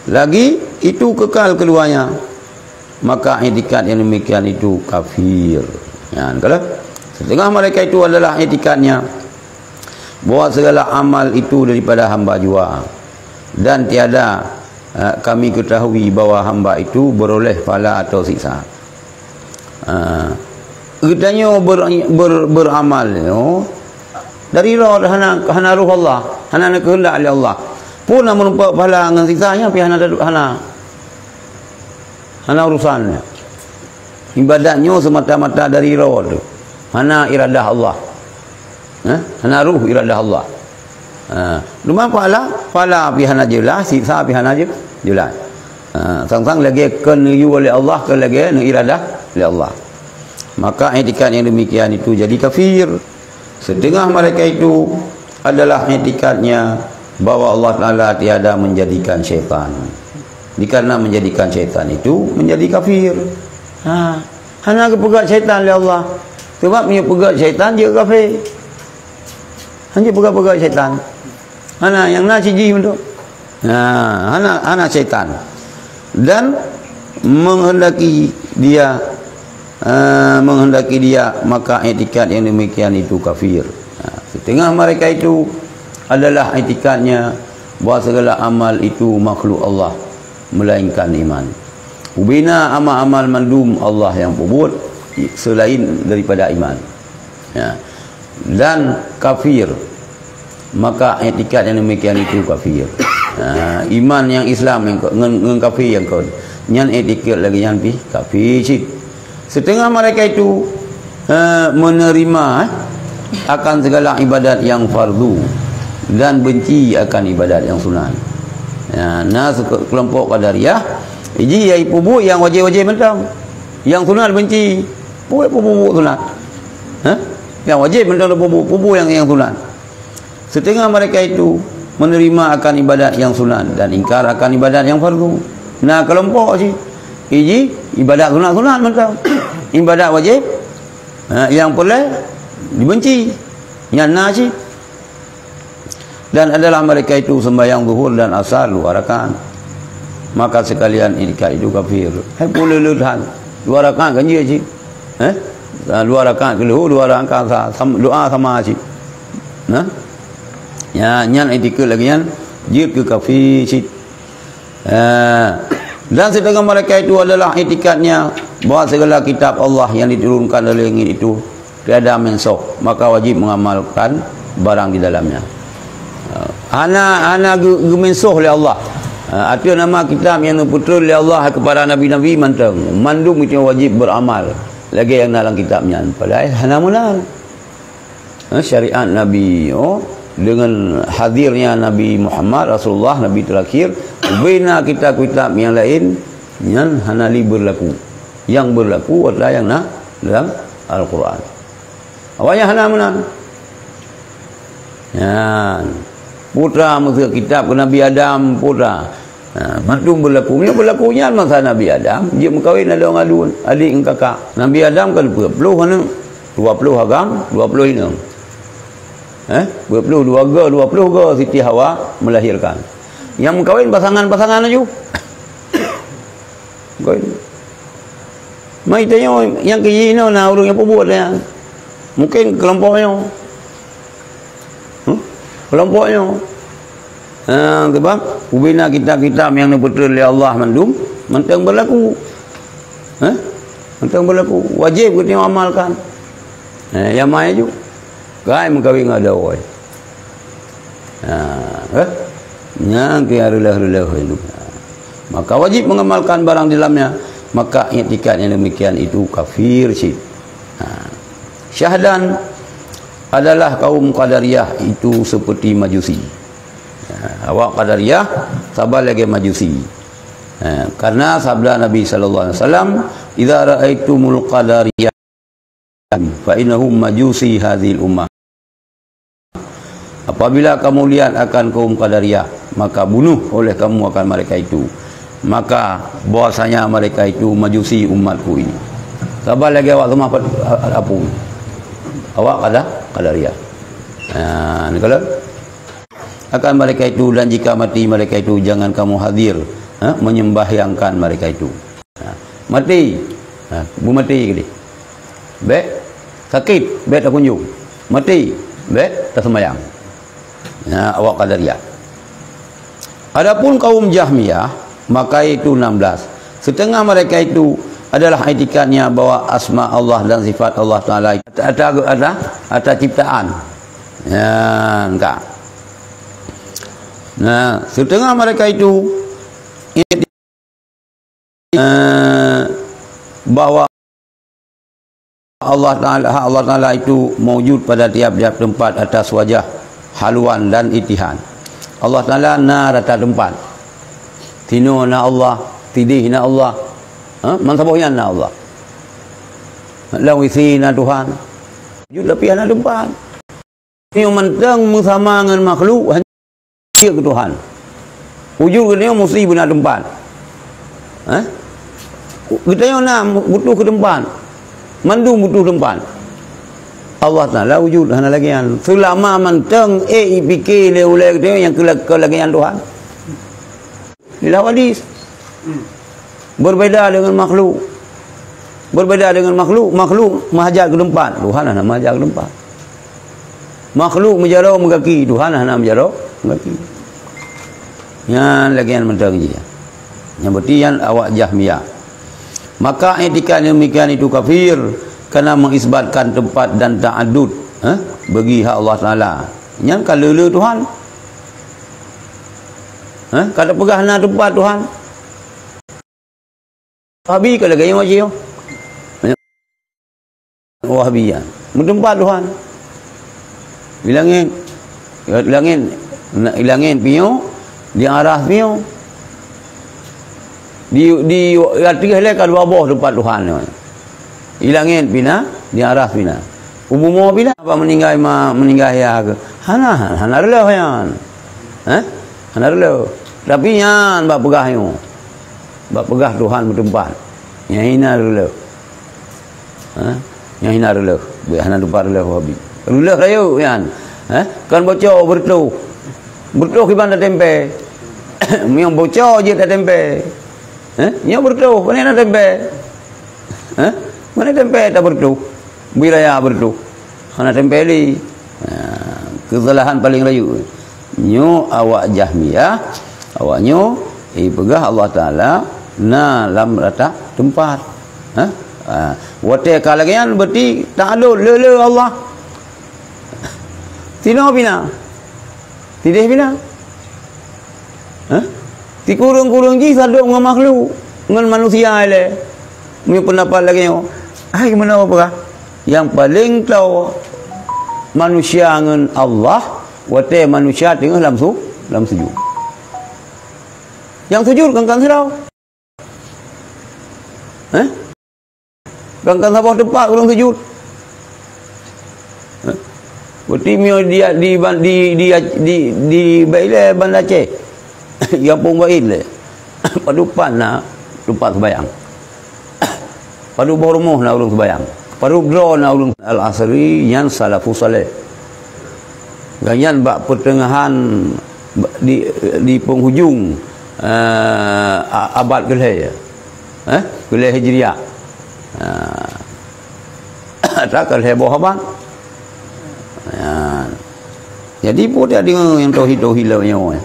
Lagi itu kekal keduanya, maka iktikad yang demikian itu kafir. Nyan kalau setengah mereka itu adalah iktikadnya bahwa segala amal itu daripada hamba jua, dan tiada, eh, kami ketahui bahwa hamba itu beroleh pahala atau siksa. Ha. Geutanyoe ber-, ber-, beramal nyoe dari roh, hana, hana roh Allah, hana na keuheundak lé Allah. Pun na meurumpok pahala ngon siksa nyan, tapi hana, hana, hana urusan. Ibadat nyoe semata-mata dari roh tu. Hana iradah Allah. Eh? Hana roh iradah Allah. Ha. Cuma pahala, pahala pih hana jeulaih, siksa pih hana je-, jeulaih. Ha. Sang-sang lagée kon neuyue lé Allah, kon lagée neuiradah lé Allah. Maka iktikad yang demikian itu jadi kafir. Setengah mereka itu adalah iktikadnya bahwa Allah Taala tiada menjadikan syaitan. Dikarenakan menjadikan syaitan itu menjadi kafir. Ha. Hana geupeugét syaitan lé Allah. Sebab meunyoe peugét syaitan, jeuet kafé. Hana peugét-peugét syaitan. Hana, nyang na sijih untuk. Nah, hana, hana syaitan. Dan menghendaki dia, eh, menghendaki dia, maka iktikad yang demikian itu kafir. Nah, setengah mereka itu adalah iktikadnya bahwa segala amal itu makhluk Allah, melainkan iman. Ubena amal-amal mandum Allah yang peubuet selain daripada iman. Ya. Dan kafir. Maka iktikad yang demikian itu kafir. Ha, iman nyang Islam nyang ko-, ngon, ngon kafir nyang kon. Nyan iktikad lagée nyan pih kafir cit. Setengah mereka itu, eh, menerima, eh, akan segala ibadat yang fardu dan benci akan ibadat yang sunat. Ya, na seke-, kelompok Qadariyah, iji ya ipubuet yang wajib-wajib mantong. Yang sunat benci. Pubuet, pubuet sunat. Hah? Yang wajib mantong pubuet, pubuet yang, yang sunat. Setengah mereka itu menerima akan ibadat yang sunat dan ingkar akan ibadat yang fardu. Nah, kelompok sih. Iji ibadat sunat-sunat mantong. Ibadat wajib, ha, yang peureulée dibenci. Nyan na sih. Dan adalah mereka itu sembahyang zuhur dan asar dua rakaat. Maka sekalian iktikad itu kafir. Hai puleuh leuhan. Dua rakaat kan jih cit. Eh? Dua rakaat keuleuh, dua rakaat sa-, sam-, doa sama cit. Nah? Ya, nyan iktikad lagée nyan jeuet keu kafir cit. Eh, dan setengah mereka itu adalah iktikadnya bahwa segala kitab Allah yang diturunkan dari langit itu tiada mensoh, maka wajib mengamalkan barang di dalamnya. Eh, hana, hana geu-, geumensoh lé Allah. Eh, ateueh nama kitab nyang neupeutreun lé Allah kepada nabi-nabi mantong, mandum itu wajib beramal lagée nyang na lam kitab nyan. Padahai hana meunan. Eh, syariat Nabi, oh, dengan hadirnya Nabi Muhammad, Rasulullah, Nabi terakhir, ubena kitab-kitab yang lain, nyan hana lé berlaku. Yang berlaku adalah yang na dalam Al-Quran. Awaknyan hana meunan. Nyan. Putra meuseuh kitab keu Nabi Adam, putra. Ha, mandum berlaku. Meunyoe berlaku nyan masa Nabi Adam, jeuet meukawen ladôm aduen, adik ngon kakak. Nabi Adam kan peuet ploh aneuk, dua ploh agam, dua ploh inong. Eh, peuet ploh dua go, dua ploh go Siti Hawa melahirkan. Nyang meukawen pasangan-pasangan laju. Kan? Mai tanyoe nyang keu jinoe na ureuëng nyang peubuet nyan. Mungkin kelompok nyoe. Huh? Kelompok nyoe. Ha, sebab ubena kitab-kitab nyang neupeutreun lé Allah mandum mantong berlaku. Ha? Mantong berlaku. Wajib geutanyoe amalkan. Ha, nyang mai ju. Kai meukawen ngon ada awai. Ha, eh? Nyang keu reuloh-reuloh itu. Maka wajib mengamalkan barang di dalamnya, maka iktikad yang demikian itu kafir cit. Ha. Syahdan adalah kaum Qadariyah itu seperti Majusi. Ha, awak Qadariyah saban lagée Majusi. Ha, karena sabda Nabi sallallahu alaihi wasallam, "Idza ra'aitumul qadariyah fa innahum majusi hadzihil ummah." Apabila kamu lihat akan kaum Qadariyah, maka bunuh oleh kamu akan mereka itu. Maka bahwasanya mereka itu majusi umatku ini. Saban lagée awak seumah pat-, apui. Awak Qada-, Qadariyah. Ha, ni kalau akan mereka itu, dan jika mati mereka itu, jangan kamu hadir, ha, menyembahyangkan mereka itu. Ha, mati. Ha, bu mati ke dia. Bek sakit, bek takunjung. Mati, bek tasembahyang. Ya, awak Qadariyah. Adapun kaum Jahmiyah, maka itu enam belas. Setengah mereka itu adalah etikadnya bahwa asma Allah dan sifat Allah Taala ata, ata, ata ciptaan. Ya, enggak. Nah, setengah mereka itu, eh, bahwa Allah Taala, hak Allah Taala itu maujud pada tiap-tiap tempat atas wajah haluan dan itihan. Allah Taala na rata tempat. Tinoe na Allah, tideh na Allah. Ha? Mansaboh nyan na Allah. Lam wisi na Tuhan. Wujud tapi hana tempat. Nyoe mantong meusama ngon makhluk, hana cit keu Tuhan. Wujud geutanyoe musti beuna teumpat. Eh? Geutanyoe na butuh keu teumpat. Mandum butuh teumpat. Allah Taala wujud hana lagèe nyan. Seulama mantong ék jipike lé ulèe geutanyoe nyang keu la-, keu lagèe nyan Tuhan. Inilah hadis. Berbeda dengan makhluk. Berbeda dengan makhluk, makhluk meuhajat keu teumpat, Tuhan hana meuhajat keu teumpat. Makhluk meujaroe meugaki, Tuhan hana meujaroe meugaki. Nyan lagèe nyan mantong jih. Nyang beuti nyan awak Jahmiyah. Maka iktikad nyang demikian itu kafir, karena mengisbatkan tempat dan ta'adud, eh, bagi hak Allah Taala. Nyan ka le-le Tuhan. Eh, ka tapeugah na teumpat Tuhan. Wahabi ka lagèe nyoe jih. Wahabi nyan. Meuteumpat Tuhan. Di langèt. Di langèt, di langèt piôh, di aras piôh. Di, di ateueh lé ka dua boh teumpat Tuhan nyoe. Di langèt pih na, di aras pih na. U bumoe pih na, apa meuninggai ma, meuninggai yah keuh? Hana, hana reuloh nyan. Hah? Hana reuloh. Tapi nyan bak peugah nyoe. Bak peugah Tuhan meuteumpat. Nyan hina reuloh. Ha? Nyan hina reuloh. Bèk hana teumpat reuloh Wahabi. Reuloh rayeuk nyan. Ha? Kon boco beureutoh. Beureutoh kiban tatempè. Meunyoe boco jeuet tatempè. Ha? Nyoe beureutoh, pane na tempè? Ha? Pane tempè tabeureutoh? Bui raya beureutoh. Hana tempè lé. Ha, keusalahan paleng rayeuk. Nyoe awak Jahmiyah, awak nyoe, eh, peugah Allah Taala na lam rata teumpat. Ha? Ha, watèe ka lagèe nyan, berarti ta'adud, le-le Allah. Tinoe pih na. Tideh pih na. Ha? Sikureueng-kureueng jih sadom ngon makhluk, ngon manusia ilèe. Meunyoe peundapat lagèe nyoe, hai meunoe peugah, nyang paleng toe manusia ngon Allah, watèe manusia teungoh lam su-, lam sujud. Nyang sujud kan, kan sidroe. Eh? Kan, kan saboh teumpat ureueng sujud. Eh? Berarti meunyoe di, di, di, di, di, di Bailè Banda Aceh, Gampông Bait lé. Padub pat na teumpat sembahyang. Padub boh rumoh na ureueng sembahyang. Padub droe na ureueng. Al-Asri nyan salafus saleh. Gobnyan bak peuteungahan, di, di penghujung, eh, a-, abad keulhèe. Eh, keulhèe Hijriah. Ha. Ata keulhèe boh abad. Ha. Jadi, peue tadeungoe nyang tauhid-tauhid lom nyoe?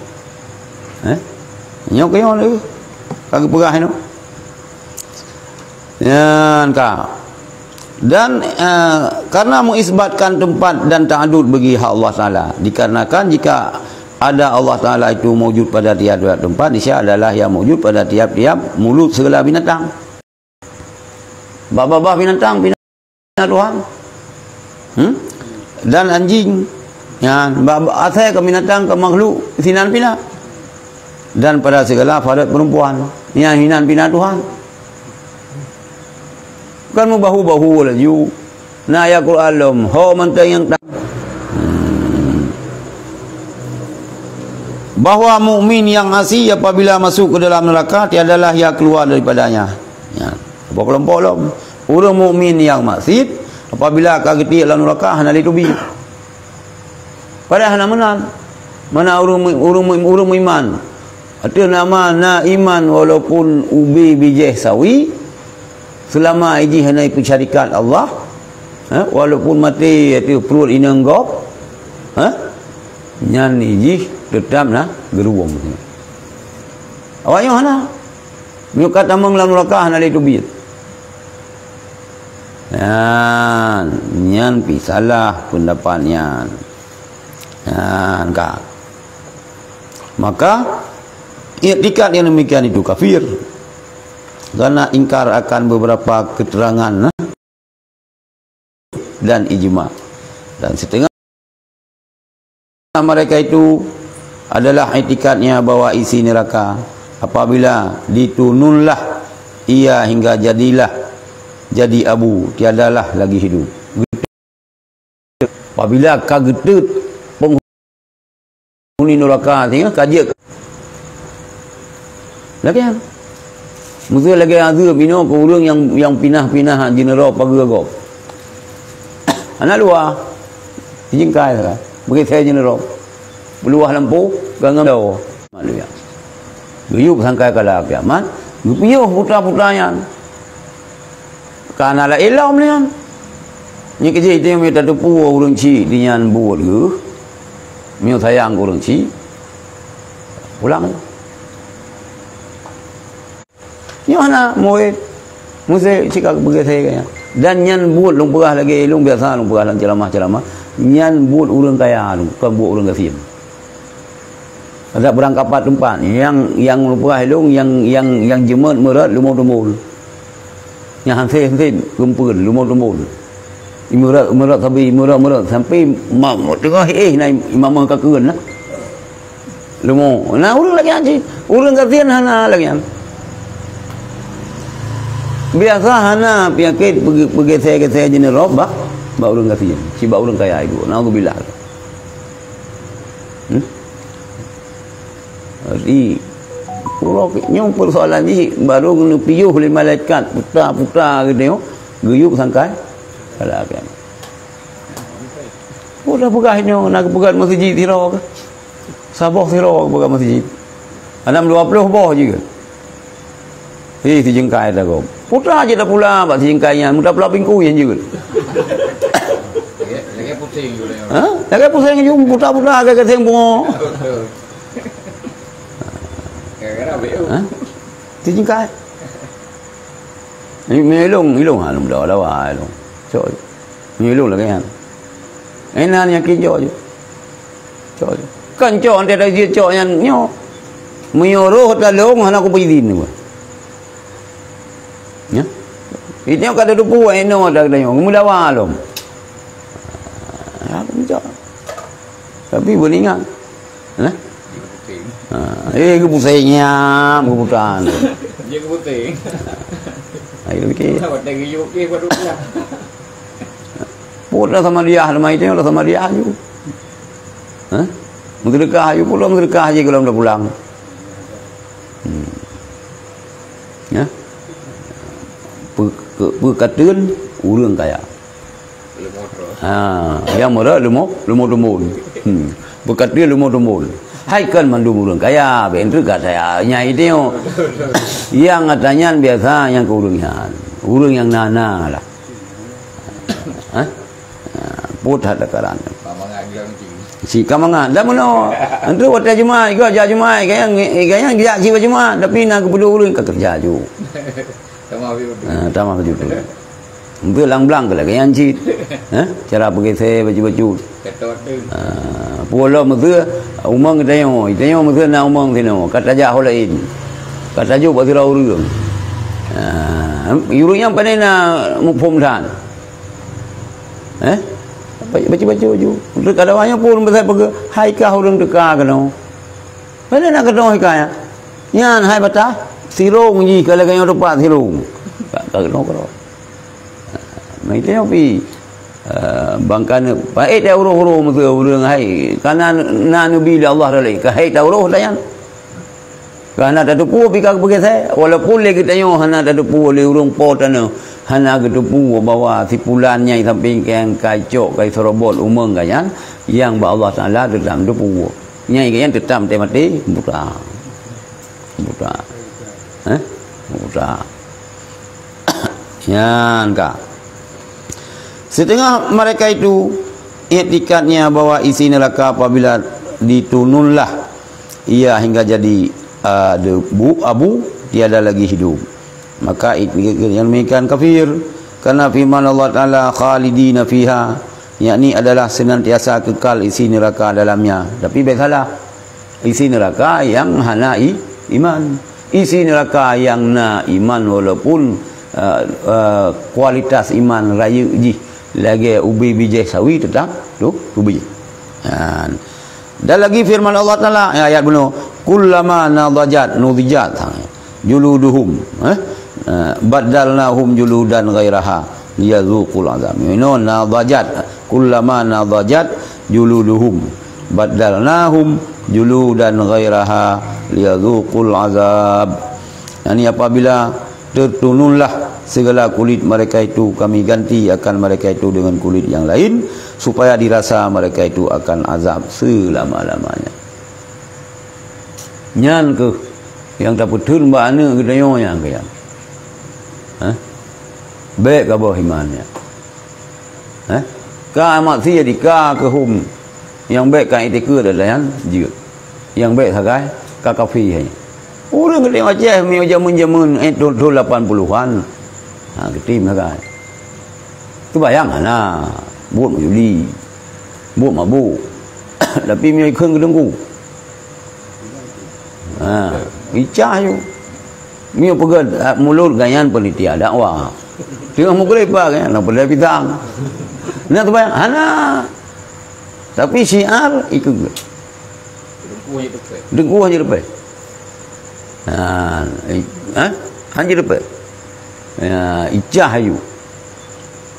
Eh? Nyoe keuh nyoe lé. Ka geupeugah nyoe. Nyan ka. Dan, eh, karena mengisbatkan tempat dan ta'adud bagi hak Allah Taala. Dikarenakan jika ada Allah Taala itu maujud pada tiap-tiap tempat, niscaya adalah yang maujud pada tiap-tiap mulut segala binatang. Bak babah binatang, binatang Tuhan. Hmm? Dan anjing. Ya, bak, bak asai ke binatang, ke makhluk, sinan pih na. Dan pada segala farot perempuan, nyang hinan pih na Tuhan. Bukan meubahu-bahu laju. Na ayat Quran lom, ho mantong nyang ta-, hmm. Bahwa mukmin yang asi apabila masuk ke dalam neraka, tiadalah ia keluar daripadanya. Ya. Apa kelompok lom? Ureueng mukmin nyang maksiet, apabila ka geutiek lam neraka, hana lé teubiet. Padahai hana meunan. Mana ureuëng, ureuëng, ureuëng meuiman? Ateueh nama na iman walaupun ubé bijéh sawi, seulama ijih hana ipeusyarikat Allah, ha, walaupun maté ateueh pruet inong gob, ha, nyan ijih teutap na geuruwong. Awak nyoe hana. Meunyoe ka tamong lam nuraka hana lé teubiet. Nyan, nyan pi salah peundapat nyan. Nyan ka. Maka, iktikad yang demikian itu kafir. Karena ingkar akan beberapa keterangan, nah, dan ijma. Dan setengah mereka itu adalah itikadnya bahwa isi neraka apabila ditununlah ia hingga jadilah jadi abu, tiadalah lagi hidup. Apabila ka geuteut penghuni neraka singoh ka jeuet. Lagèe nyan. Meuseu lagèe azeueb inoe keu ureueng nyang, nyang pinah-pinah jineurôb pageue gob. Hana luwa. Jingkai sagai. Beugisé jineurôb. Peuluwah lampôh, gangan dawa. Mat luya. Geuyueb sangkai kala kiamat, geupiôh puta-puta nyan. Ka na laén lom nyan. Nyoe keujih teuh meunyoe tateupeue ureueng chik di nyan buet geuh. Meunyoe sayang keu ureueng chik, pulang. Nyoe hana murit. Meusti cit ka beugesé gaya. Dan nyan buet lôn peugah lagèe lôn biasa lôn peugah lam ceramah-ceramah. Nyan buet ureueng kaya lôn, kon buet ureueng gasien. Ada beurangkapat teumpat. Nyang, nyang lôn peugah lôn, nyang, nyang, nyang jeumeut meurot leumo teumbon. Nyang hanse-hanse geumpeuen leumo teumbon. Imeurot, meurot sabe, imeurot, meurot sampai ma-, teungoh éh na imam ka keuen lah. Leumo. Na ureueng lagèe nyan cit. Ureueng gasien hana lagèe nyan. Biasa hana penyakit peuge-, peugesé-gesé jineurôb bak, bak ureueng gasien. Cit bak ureueng kaya ibu. Naudzubillah. Hmm? Jadi, uroe nyoe persoalan jih baru neupiôh lé malaikat puta-puta geutanyoe geuyueb sangkai. Salah kan. Oh, dah peugah nyoe, na geupeugöt meuseujid sidroe keuh. Saboh sidroe geupeugöt meuseujid. Anam dua ploh boh jih keuh. Hei, sijingkai ta gob. Putra jih tapula bak sijingkai nyan, meutapula pingku nyan jeuet. Lagèe, lagèe pusing juga. Ha? Lagèe pusing ju, putra-putra, lagèe gasien bungo. Gara-gara B U. Ha? Sijingkai. Ni, ni ilong, ilong, ha, lom dah lawa ilong. Cok. Ni ilong lagèe nyan. Inan yakin cok je. Cok je. Kan cok, antai dah izin cok nyan nyoe. Meunyoe roh talong, hana kupeue izin pun. Ya? Itu ka ada duku, eno ada kata nyoe. Meulawa lom. Ya, aku cok. Tapi beuningat. Nah? Ha, eh, geupuseng nyam, geuputan. Dia geupuseng. Ayo, okey. Awak dah geuyuk, eh, baru pulang. Pun dah sama dia, nama itu dah sama dia aju. Ha? Meuteudekah aju, pun meuteudekah aju kalau dah pulang. Hmm. Ya? Pe-, ke-, peukateun ureueng kaya. Ha, nyang meurot leumo, leumo teumbon. Hmm. Peukateun leumo teumbon. Hai kan mandum ureueng kaya, bèk treuk ka saya nyai teuh. Nyang ata nyan biasa nyang keu ureueng nyan. Ureueng nyang na-na lah. Ha? Ha, pue that takaran. Si ka mangat. Dah meunoe. Antu watèe Jumat, ikot jak Jumat, gayang, gayang jak cit bak Jumat, tapi na geupeudong ureueng ka keureuja ju. Tamah baju tu. Ha, tamah baju tu. Untuk lang blang ke lagèe nyan cit. Ha? Cara peugesé baju-baju. Ketot tu. Ha, pue lom meuseu umong geutanyoe, geutanyoe meuseu na umong sinoe, ka tajak ho laén. Ka tajok bak sira ureueng. Ha, ureueng nyan pane na muphom that. Eh? Baca-baca ju. Untuk kadang nyan pun pasal peugah, hai kah ureueng teuka keunoe. Pane na keunoe hai kah nyan. Nyan hai bata sirong jih ka lagèe nyoe teumpat sirong. Ka, ka keunoe keudroe. Nah, itu nyoe pi. Eh, bangkana paét dah uroh-uroh meuseu ureueng hai. Kana na neubi lé Allah Taala. Ka hai ta uroh dah nyan. Ka hana tateupeue pi ka geupeugah sai, walaupun lé geutanyoe hana tateupeue lé ureueng po tanoh, hana geuteupeue bahwa si pulan nyang sampéng kayang ka icok ka iseurobot umong gobnyan, nyang bak Allah Taala teutap tateupeue. Nyai geuh nyan teutap maté-maté buta. Buta. Eh? Buta. Nyan ka. Setengah mereka itu iktikadnya bahwa isi neraka apabila ditununlah ia hingga jadi, ah, debu, abu, tiada lagi hidup. Maka it-, yang demikian kafir, karena firman Allah Taala, "Khalidina fiha", yakni adalah senantiasa kekal isi neraka dalamnya. Tapi bèk salah, isi neraka yang hana i-, iman. Isi neraka yang na iman walaupun, eh, eh, kualitas iman rayeuk jih lagèe ubé bijèh sawi tetap tu ubé. Ha. Dan lagi firman Allah Taala, ya, ayat bunoe, "Kullama nadhajat, nudhijat, ha, juluduhum, eh, eh, baddalnahum juludan ghairaha liyadzuqul azab." Inoe nadhajat, "Kullama nadhajat juluduhum, baddalnahum juludan ghairaha liyadzuqul azab." Yani apabila tertununlah segala kulit mereka itu, kami ganti akan mereka itu dengan kulit yang lain, supaya dirasa mereka itu akan azab selama-lamanya. Nyan keuh nyang tapeutheun bak aneuk geutanyoe nyang keu nyan. Hah? Bèk ka boh iman nyan. Eh? Ka maksiat di ka keuhom. Nyang bèk ka iktikeuet adalah nyan jeuet. Nyang bèk sagai ka kafé hai. Ureueng geutanyoe Aceh meunyoe jameun-jameun, eh, thon, thon lapan puluhan. Ha, geutem sagai. Seumayang hana. Buet meujuli. Buet mabök. Tapi meunyoe ikheun geuteungku. Ha, icah yue. Meunyoe peugah, ah, mulod gobnyan panitia dakwah. Teungoh meugreb bak gobnyan, na peudeh pisang. Na seumayang? Hana. Tapi syiar ikheun. Teungku hana teupeu. Ha, i-, ha? Hana teupeu. Ya, icah yue.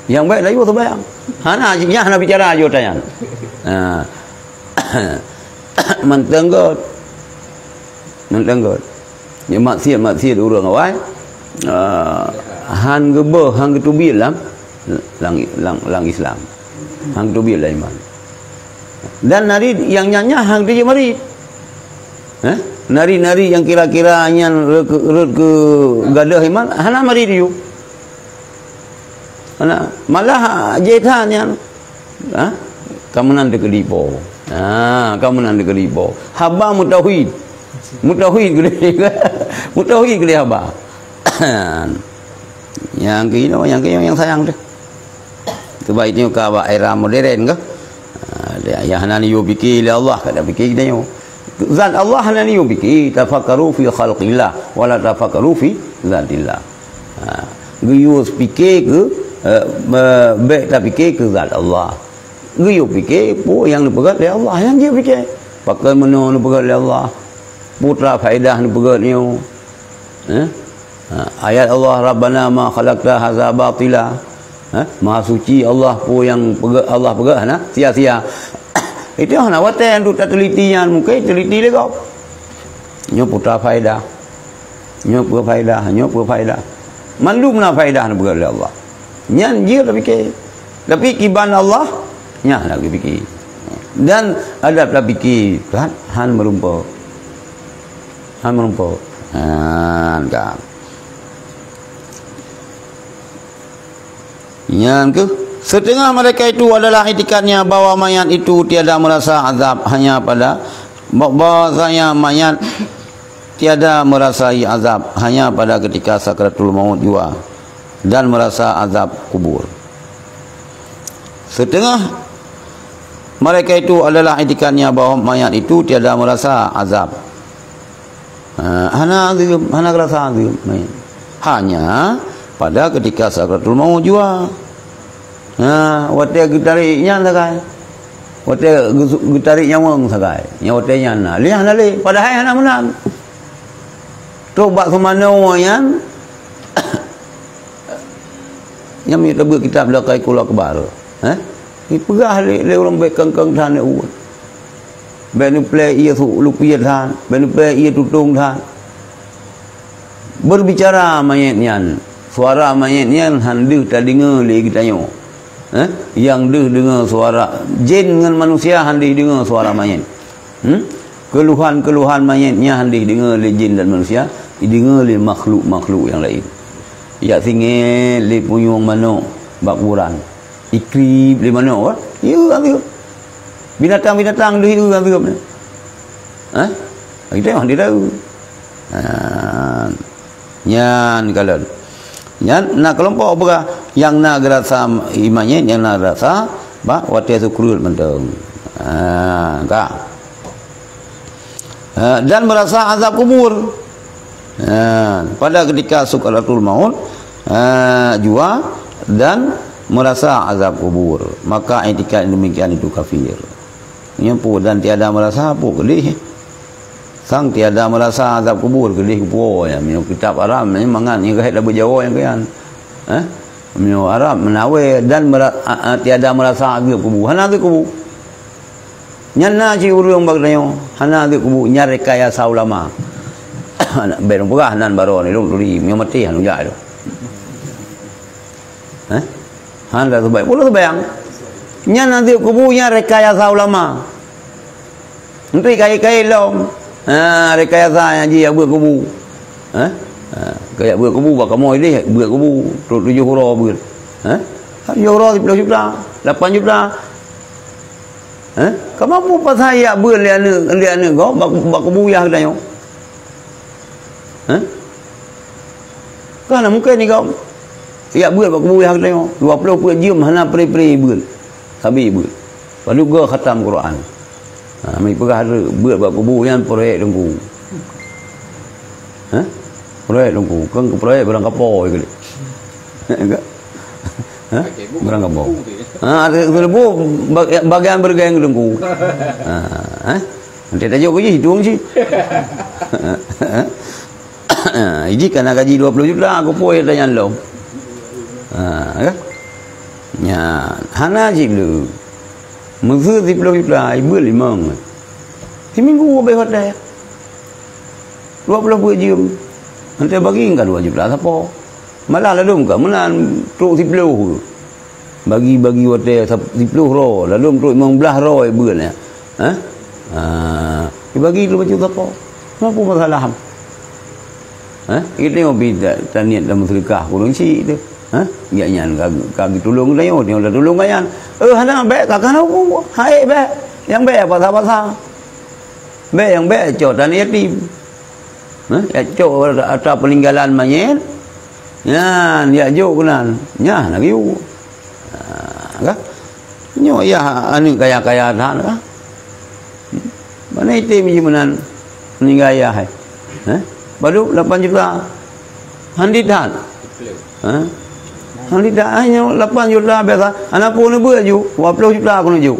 Nyang bèk layue seumayang. Hana, nyan hana bicara aju tanyan. Ha. Mantong göt. Mantong göt. Nyan maksiat-maksiat ureueng awai, ah, han geubeuh, han geuteubiet lam, lam, lam, lam Islam. Han geuteubiet lam iman. Dan nari nyang nyan-nyan han geuteubiet marit. Eh? Nari-nari nyang kira-kira nyan rot keu, rot keu gadoh iman, hana marit yue. Hana, malah jih that nyan. Ha? Ka meunan teukeudi po. Ha, ka meunan teukeudi po. Haba meutauhid. Meutauhid keudeh. Meutauhid keudeh haba. Nyang keunoe, nyang keunoe nyang sayang teuh. Sebab itu ka bak era modern kah? Ha, nyang hana yue pike lé Allah, ka tapike geutanyoe. Zat Allah hana yue pike, tafakkaru fi khalqillah, wa la tafakkaru fi zatillah. Ha, geuyue pike keu, eh, be-, bèk tapike keu zat Allah. Geuyue pike peue nyang neupeugèt lé Allah, nyan jeuet pike. Pakon meunoe neupeugèt lé Allah. Peue teuma faedah neupeugèt nyoe. Eh? Ha, ayat Allah, "Rabbana ma khalaqta hadza batila." Ha, Maha Suci Allah, peue nyang peugèt, Allah peugèt hana sia-sia. Itu hana watèe untuk tateliti nyan, mungken teliti lé gob. Nyoe peue teuma faedah. Nyoe peue faedah, nyoe peue faedah. Mandum na faedah neupeugèt lé Allah. Nyan jeuet tapike. Tapi kiban Allah, nyan lagèe pike. Dan adab tapike, kan, han meurumpok. Han meurumpok. Han ka. Nyan keuh, setengah mereka itu adalah itikadnya bahwa mayat itu tiada merasa azab hanya pada, bahwasanya mayat tiada merasai azab hanya pada ketika sakaratul maut jua dan merasa azab kubur. Setengah mereka itu adalah itikadnya bahwa mayat itu tiada merasa azab. Ha, hana azab, hana rasa azab. Hanya pada ketika sakaratul maut jua. Ha, watèe geutarek nyan sagai. Watèe geu-, geutarek nyawöng sagai. Nyan watèe nyan na. Lheuh hana lé, padahai hana meunan. Trok bak seumanoe nyan, nyang mita beuet kitab Daqaiqul Akbar. Eh? Dipeugah lé, lé ureueng bèk keng-keng that neu uet. Bèk neuplè ié su-, lupiet that, bèk neuplè ié tutong that. Berbicara mayét nyan, suara mayét nyan han deuh tadeungoe lé geutanyoe. Eh? Nyang deuh deungoe suara jén ngon manusia han deuh deungoe suara mayét. Hmm? Keuluhan-keuluhan manyét nyan han deuh deungoe lé jin dan manusia, deungoe lé makhluk-makhluk nyang laén. Jak singét lé punyueng manok bak kuburan. Ikrieb lé manok, wah, yue anggeueb. Binatang-binatang deuh yue anggeueb nyan. Hah? Kita memang tidak tahu. Ha. Nyan kalon. Nyan na keulompok peugah nyang na geurasa iman nyan, nyang na geurasa bak watée sukruet mantong. Ha, ka. Ha, dan merasa azab kubur. Ha, pada ketika sukaratul maut, ha, jua dan merasa azab kubur. Maka itikad demikian itu kafir. Nyoe peue dan tiada merasa peue keudeh. Sang tiada merasa azab kubur keudeh kupuoe nyan. Meunyoe kitab Arab nyan mangat nyoe geuhét lam Jawoe nyan keuyan. Eh? Meunyoe Arab meunawé dan mera-, a, a, tiada merasa azab kubur. Hana azab kubur. Nyan na cit ureuëng bak geutanyoe, hana azab kubur, nyan rekayasa ulama. Bèk lôn peugah nan baroe ni lôn turi, meunyoe maté hana jak tu. Eh? Hana seubab. Peue lôn seubayang? Nyan azab kubur nyan rekayasa ulama. Enteuk kayée-kayée lom. Ha, rekayasa nyang jih jak beuet kubu. Ha? Ha, keu jak beuet kubu, bak kamoe ideh beuet kubu, trok tujoh uroe beuet. Ha? Tujoh uroe siplôh juta, lapan juta. Ha? Kamoe peue pasai jak beuet lé aneuk, lé aneuk gob bak, bak kubu yah geutanyoe? Ha? Kan hana mungken ni gob. Jak beuet bak kubu yah geutanyoe. Dua ploh peuet jeuem hana pre-pre beuet. Sabe beuet. Padub goe khatam Quran. Ha, meupeugah beuet bak kubu nyan proyek Teungku. Ha? Proyek Teungku. Kan ke proyek barang kapo je kali. Ha? Barang kapo. Ha, ada seribu bag-, bagian bergeng Teungku. Ha, ha? Nanti tajuk ke je, hitung je. Ha? Ha, iji kana gaji dua puluh juta, aku pun tanya lo. Ha, kan? Nya, hana cit le. Meuseu siplôh juta, ibeul limong. Siminggu habéh watèe. Dua puluh peuet jeuem. Nanti bagi ka dua juta sapo. Malah ladôm ka meunan trok siplôh. Bagi-bagi watèe sap-, siplôh droe, ladôm trok limong blaih droe ibeul nyan. Ha? Ha, dibagi tu bacut sapo. Apa masalah? Ha? Kita nyoe pi ta-, taniet dan meuseudeukah kureueng chik tu. Ha? Nyak nyan ka, ka geutulông geutanyoe, nyoe geutulông gobnyan. Eh, hana bèk, ka kana hukôm. Hai bèk. Nyang bèk pasa-pasa. Bèk nyang bèk cok taniet yatim. Ha? Yak cok harta peninggalan manyét. Nyan, yak jok keunan. Nyan, lagi. Ha, kan? Nyoe yah aneuk kaya-kaya that ka. Mana item ji meunan meuninggai ayah, eh? Eh? Padub lapan juta. Handi that. Eh? Handi that, eh, nyoe lapan juta biasa. Aneuk pun neubeuet ju, dua puluh juta aku neujok.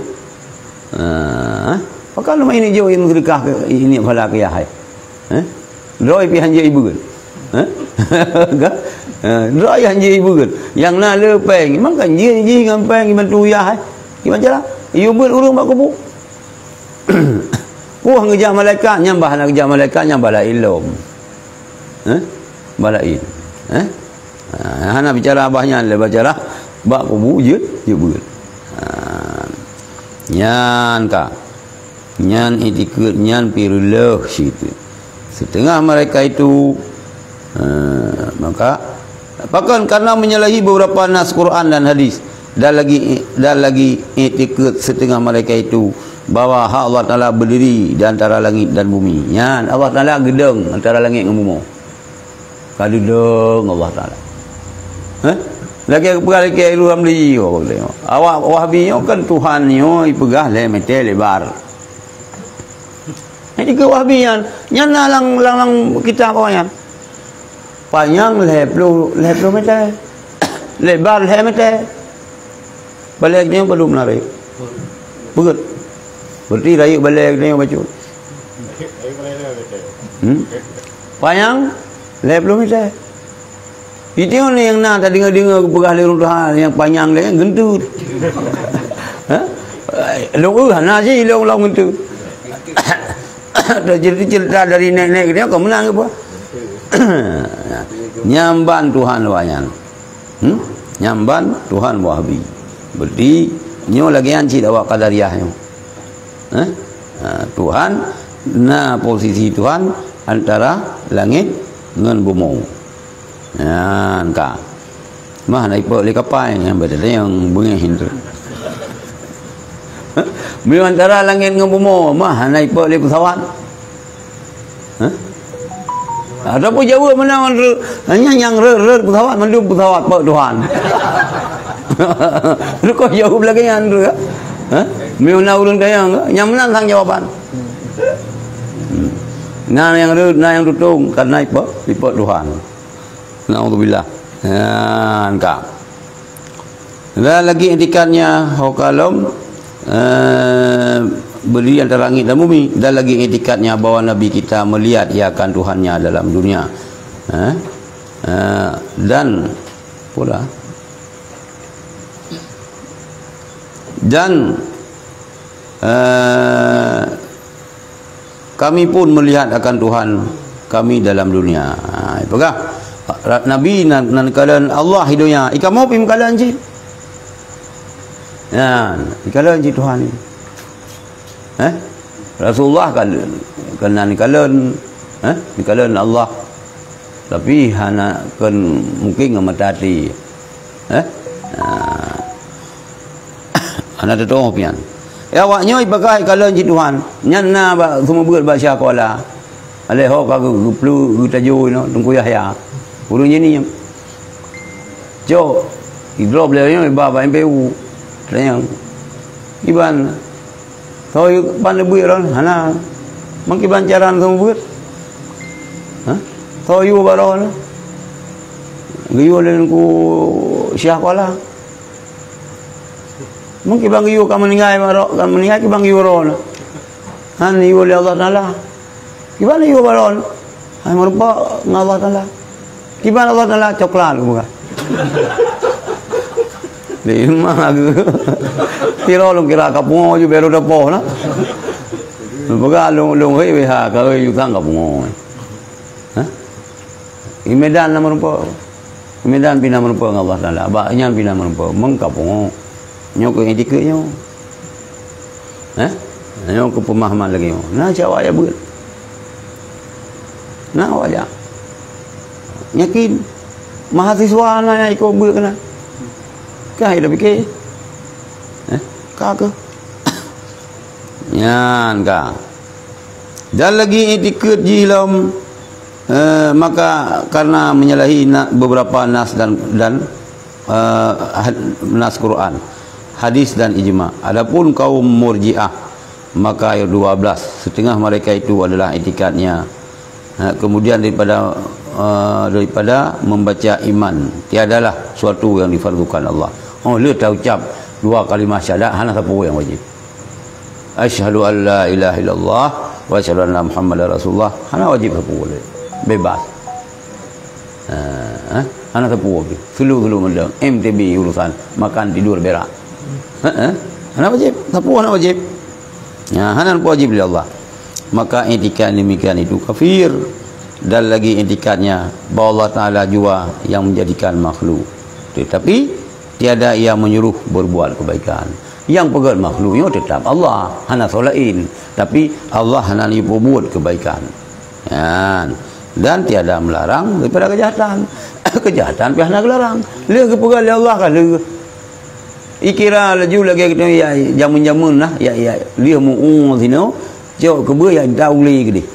Eh? Pakon leumah ini jok, ini sedekah ke, ini pahala ke yah, eh? Eh? Droe pih han jeuet ibeut. Eh? Kan? Eh, droe han jeuet ibeut. Nyang na le péng, memang kan jih, jih ngon péng ibantu yah, eh? Kiban cara? Iyue beuet ureueng bak kubu. Puih ngeujak malaikat, nyang bah na geujak malaikat, nyang bah laén lom. Eh? Bah laén. Eh? Ha, hana bicara bah nyan, le bicara bak kubu jeuet, jeuet beuet. Ha. Nyan ka. Nyan itikeuet nyan pi reuloh situ. Setengah mereka itu, eh, maka, pakon karena menyalahi beberapa nas Quran dan hadis, dan lagi, dan lagi itikeuet setengah mereka itu bahwa hak Allah Taala berdiri di antara langit dan bumi. Nyan, Allah Taala geudong antara langit ngon bumoe. Ka geudong Allah Taala. Heh? Lagèe peugah lé Kiai Ilmu Ramli, awak Wahabi nyoe kan Tuhan nyoe ipeugah lhèe mètè lebar. Nyan dikeue Wahabi nyan, nyan na lam, lam, lam kitab awak nyan. Panyang lhèe ploh, lhèe ploh mètè. Lebar lhèe mètè. Balèe geutanyoe padum na rayeuk? Beugèt. Berarti rayeuk balèe geutanyoe bacut. Hmm? Panyang lhèe ploh mètè. Itu nyang na tadeungoe-deungoe geupeugah lé ureueng tuha nyang panyang lé geuntut. Ha? Lôn, eh, hana jih lôn, lôn geuntut. Cerita-cerita dari nek-nek geutanyoe ka meunan geupeugah. Nyan ban Tuhan awak nyan. Hmm? Nyan ban Tuhan Wahabi. Berarti nyoe lagèe nyan cit awak Qadariyah nyoe. Eh? Ha, Tuhan, na posisi Tuhan antara langét ngon bumoe. Nyan ka. Mah na ipok lé kapai, nyang beda nyang beungéh tu. Meunyoe antara langét ngon bumoe, mah na ipok lé pesawat. Hah? Ataupun jaweueb meunan, hanya nyang rot-rot pesawat, mandum pesawat pok Tuhan. Rukoh jaweueb lagée nyan tu, ya? Hah? Meunyoe na ureuëng tanyong, nyang meunan sang jawaban. Hmm. Na nyang rot, na nyang tutong, karena ipok, ipok Tuhan. Naudzubillah. Nyan ka. Dan lagi itikadnya, ho kalom, eh, berdiri antara langit dan bumi. Dan lagi itikadnya bahwa Nabi kita melihat ia akan Tuhannya dalam dunia. Eh? Eh, dan pula. Dan, eh, Kami pun melihat akan Tuhan kami dalam dunia. Ha, peugah. Nabi nan, nan kalon Allah di dunia. Ikamoe pih meukalon cit. Nyan, ikalon cit Tuhan ni. Eh? Rasulullah kan, kan nan kalon, eh? Ikalon Allah. Tapi hana kon mungkin ngon mata hati. Eh? Ha. Hana teutuoh pian. Ya, awak nyoe ipeugah ikalon cit Tuhan. Nyan na bak seumeubeuet bak syakola. Aleh ho ka geu-, geuplu geutajo inoe Teungku Yahya. Ureuëng jih ni. Cok, idrob lé nyoe iba bak M P U. Tanyong. Iban. Soe yue ban leubeh ron? Hana. Mungkin ban caran seumeubeuet. Ha? Soe yue baroe na? Geuyue lé Teungku syakola. Mungkin bang geuyue ka meuninggai, ka meuninggai, kiban geuyue roh na. Han yue lé Allah Taala. Kiban yue baroe na. Hai meurumpok ngon Allah Taala. Kiban Allah Taala coklat bukan. Di mana aku? Tiro lôn kira ka pungo ju baru dapoh na. Peugah lôn, lôn hei weh ha, ka hei jutang ka pungo. Hah? Di Medan na meurumpok. Di Medan pih na meurumpok ngon Allah Taala. Bak nyan pih na meurumpok. Meungka pungo. Nyoe keu itikeuet nyoe. Eh? Nyoe keu peumahaman lagée nyoe. Na cit awak jak beuet. Na awak jak. Yakin. Mahasiswa na nyang ikot beuet keunan. Ka ida pike. Eh? Ka keuh. Nyan ka. Dan lagi itikeuet jih lom, eh, maka karena menyalahi na-, beberapa nas dan, dan, eh, had-, nas Quran, hadis dan ijma. Adapun kaum Murji'ah, maka ayat dua belas, setengah mereka itu adalah itikadnya, eh, kemudian daripada, eh, daripada membaca iman, tiadalah suatu yang difardukan Allah. Oh, le taucap dua kalimah syahadat, hana sapeue nyang wajib. Asyhadu an la ilaha illallah wa asyhadu anna Muhammadar Rasulullah. Hana wajib sapeue lé. Bebas. Ha, ha? Hana sapeue lé. Sulu-sulu meudong. M T B urusan. Makan, tidur, berak. Ha, ha? Hana wajib. Sapeue hana wajib. Ya, hana wajib lé Allah. Maka itikad demikian itu kafir. Dan lagi itikadnya bahwa Allah Taala jua yang menjadikan makhluk. Tetapi tiada ia menyuruh berbuat kebaikan. Nyang peugét makhluk nyoe teutap Allah, hana soe laén. Tapi Allah hana neuyue peubuet keubaikan. Nyan. Dan tiada melarang daripada keujahatan. Keujahatan pih hana geularang. Lheueh geupeugah lé Allah ka lheueh. Ikira laju lagée geutanyoe ya, jameun-jameun nah, ya, ya, lheueh meu-ueng sinoe, cok keubeue ya da ulée keudeh.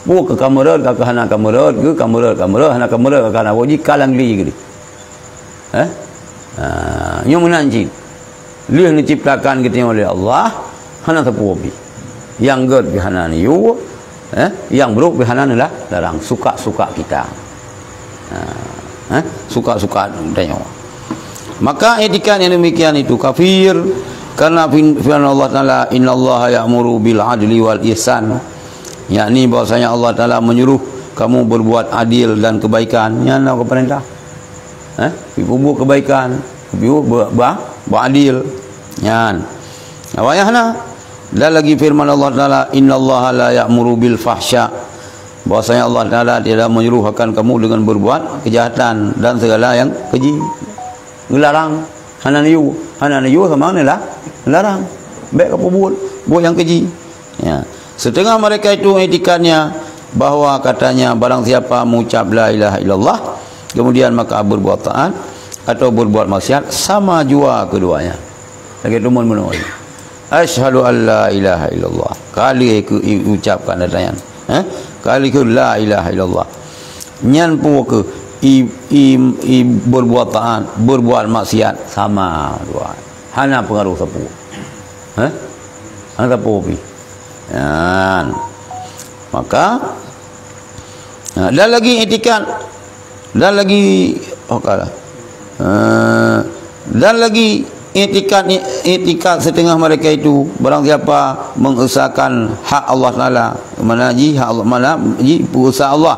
Peue keu kameurot, ka keu hana kameurot, keu kameurot, kameurot, hana kameurot, ka hana wajib, ka lam glé keudeh. Eh? Ha, nyoe meunan cit. Lheueh neuciptakan geutanyoe lé Allah, hana sapeue pih. Nyang gét pih hana neuyue, eh? Nyang brok pih hana neulah-, larang, suka-suka kita. Ha, eh? Suka-suka geutanyoe. Maka etika yang demikian itu kafir, karena fin-, firman Allah Taala, "Innallaha ya'muru bil adli wal ihsan." Yakni bahwasanya Allah Taala menyuruh kamu berbuat adil dan kebaikan. Nyan na keu peurintah. Eh? Peubuet kebaikan, peubuet ba-, ba-, ba-, adil. Nyan. Awak nyan hana. Dan lagi firman Allah Taala, "Innallaha la ya'muru bil fahsya." Bahwasanya Allah Taala tidak menyuruh akan kamu dengan berbuat kejahatan dan segala yang keji. Ngelarang, hana neuyue, hana neuyue sama neulah, larang. Bék ka peubuet, buet nyang keji. Ya. Setengah mereka itu itikadnya bahwa katanya barang siapa mengucap la ilaha illallah, kemudian maka berbuat taat atau berbuat maksiat, sama jua keduanya. Lagèe teumon bunoe. Asyhadu an la ilaha illallah. Kali ke i-, ucapkan katanya. Eh? Kali ke la ilaha illallah. Nyan pun ke i, i, i berbuat taat, berbuat maksiat sama dua. Hana pengaruh sapeue. Eh? Hana sapeue pi. Nyan. Maka, ha, dan lagi itikad, dan lagi, oh, kalah. Ha, dan lagi itikad, itikad setengah mereka itu, barang siapa mengesahkan hak Allah Taala, mana ji hak Allah, mana ji peuesah Allah,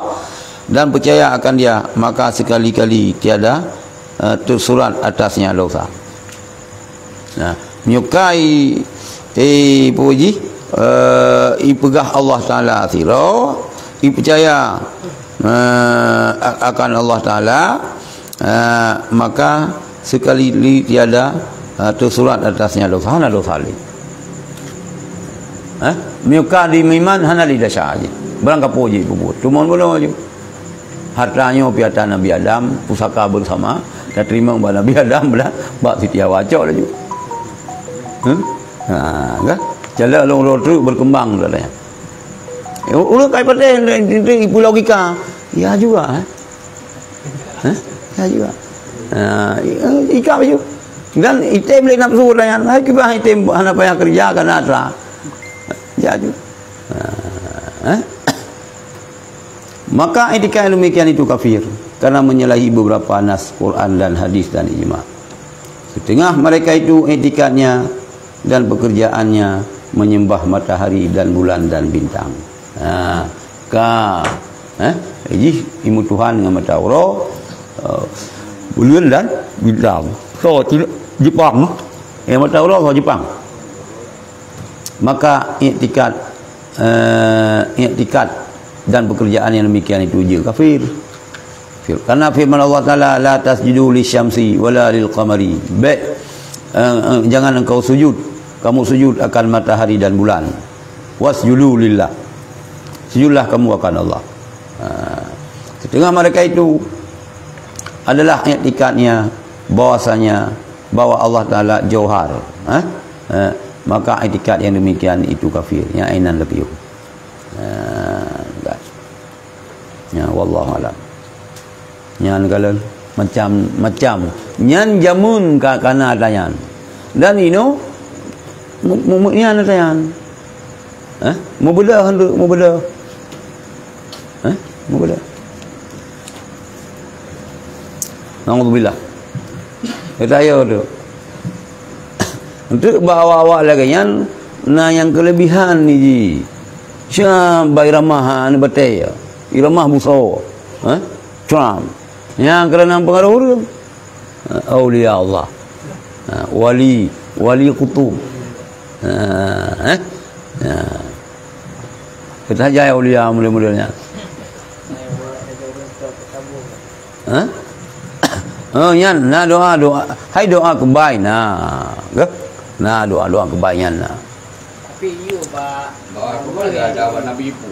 dan percaya akan Dia, maka sekali-kali tiada, eh, tersurat atasnya dosa. Nah, meunyoe ka i, i, peue jih, eh, ipeugah Allah Taala sidroe, ipeucaya, eh, a-, akan Allah Taala, eh, maka sekali li tiada, eh, tersurat atasnya dosa, hana dosa lé. Eh? Meunyoe ka di iman, hana lé desya jih. Barang kapeue jih peubuet. Teumon bunoe ju. Harta nyoe piata Nabi Adam, pusaka bersama, tateurimong bak Nabi Adam, bak, bak Siti Hawa, cok laju. Huh? Ha, kan? Calak lôn-lôn treuk berkembang, katanya. Eh, u-, ureueng kai patéh, ipeu logika. Ya juga, eh. Hah? Ya juga. Ha, i-, ikab laju. Dan item lé nafsu, katanya. Hai, kiban item hana payah kerja, kana atra. Ya juga. Ha, eh? Maka itikad yang demikian itu kafir, karena menyalahi beberapa nas Quran dan hadis dan ijma. Setengah mereka itu itikadnya dan pekerjaannya menyembah matahari dan bulan dan bintang. Ha, ka, eh, jih imu Tuhan ngon mata uroe, eh, buleuen dan bintang. So, Cina, Jepang, eh, mata uroe so Jepang. Maka iktikad, eh, iktikad dan pekerjaan yang demikian itu je kafir. Fir-, karena firman Allah Taala, "La tasjudu lisyamsi wala lil qamari." Bèk, eh, eh, jangan engkau sujud, kamu sujud akan matahari dan bulan. "Wasjudu lillah." Sujudlah kamu akan Allah. Ha. Setengah mereka itu adalah iktikadnya bahwasanya bahwa Allah Taala jauhar, ha? Eh, maka iktikad yang demikian itu kafir, yang inan lebih. Ha, kan. Ya, wallahu alam. Nyan kalau macam-macam. Nyan jameun ka, kana ata nyan. Dan inoe mu-, mu-, mu-, nyan ata nyan. Eh? Mubeudôh tu, mubeudôh. Eh? Mubeudôh. Naudzubillah. Kata ya tu. Untuk bawa-bawa lagi nyan, na yang kelebihan ni ji. Siapa irama ha ni betul ya? Irama buso. Eh? Trump. Nyang keureuh pengaruh ureueng. Ha, aulia Allah. Ha, wali, wali kutub. Ha, eh? Ha. Kita saja aulia model-model nyan. Ha? Oh, nyan, na doa, doa. Hai doa kebai, na. Ke? Na doa, doa kebai nyan, na. Tapi you, Pak. Bawa aku pun ada, ada Nabi Ibu.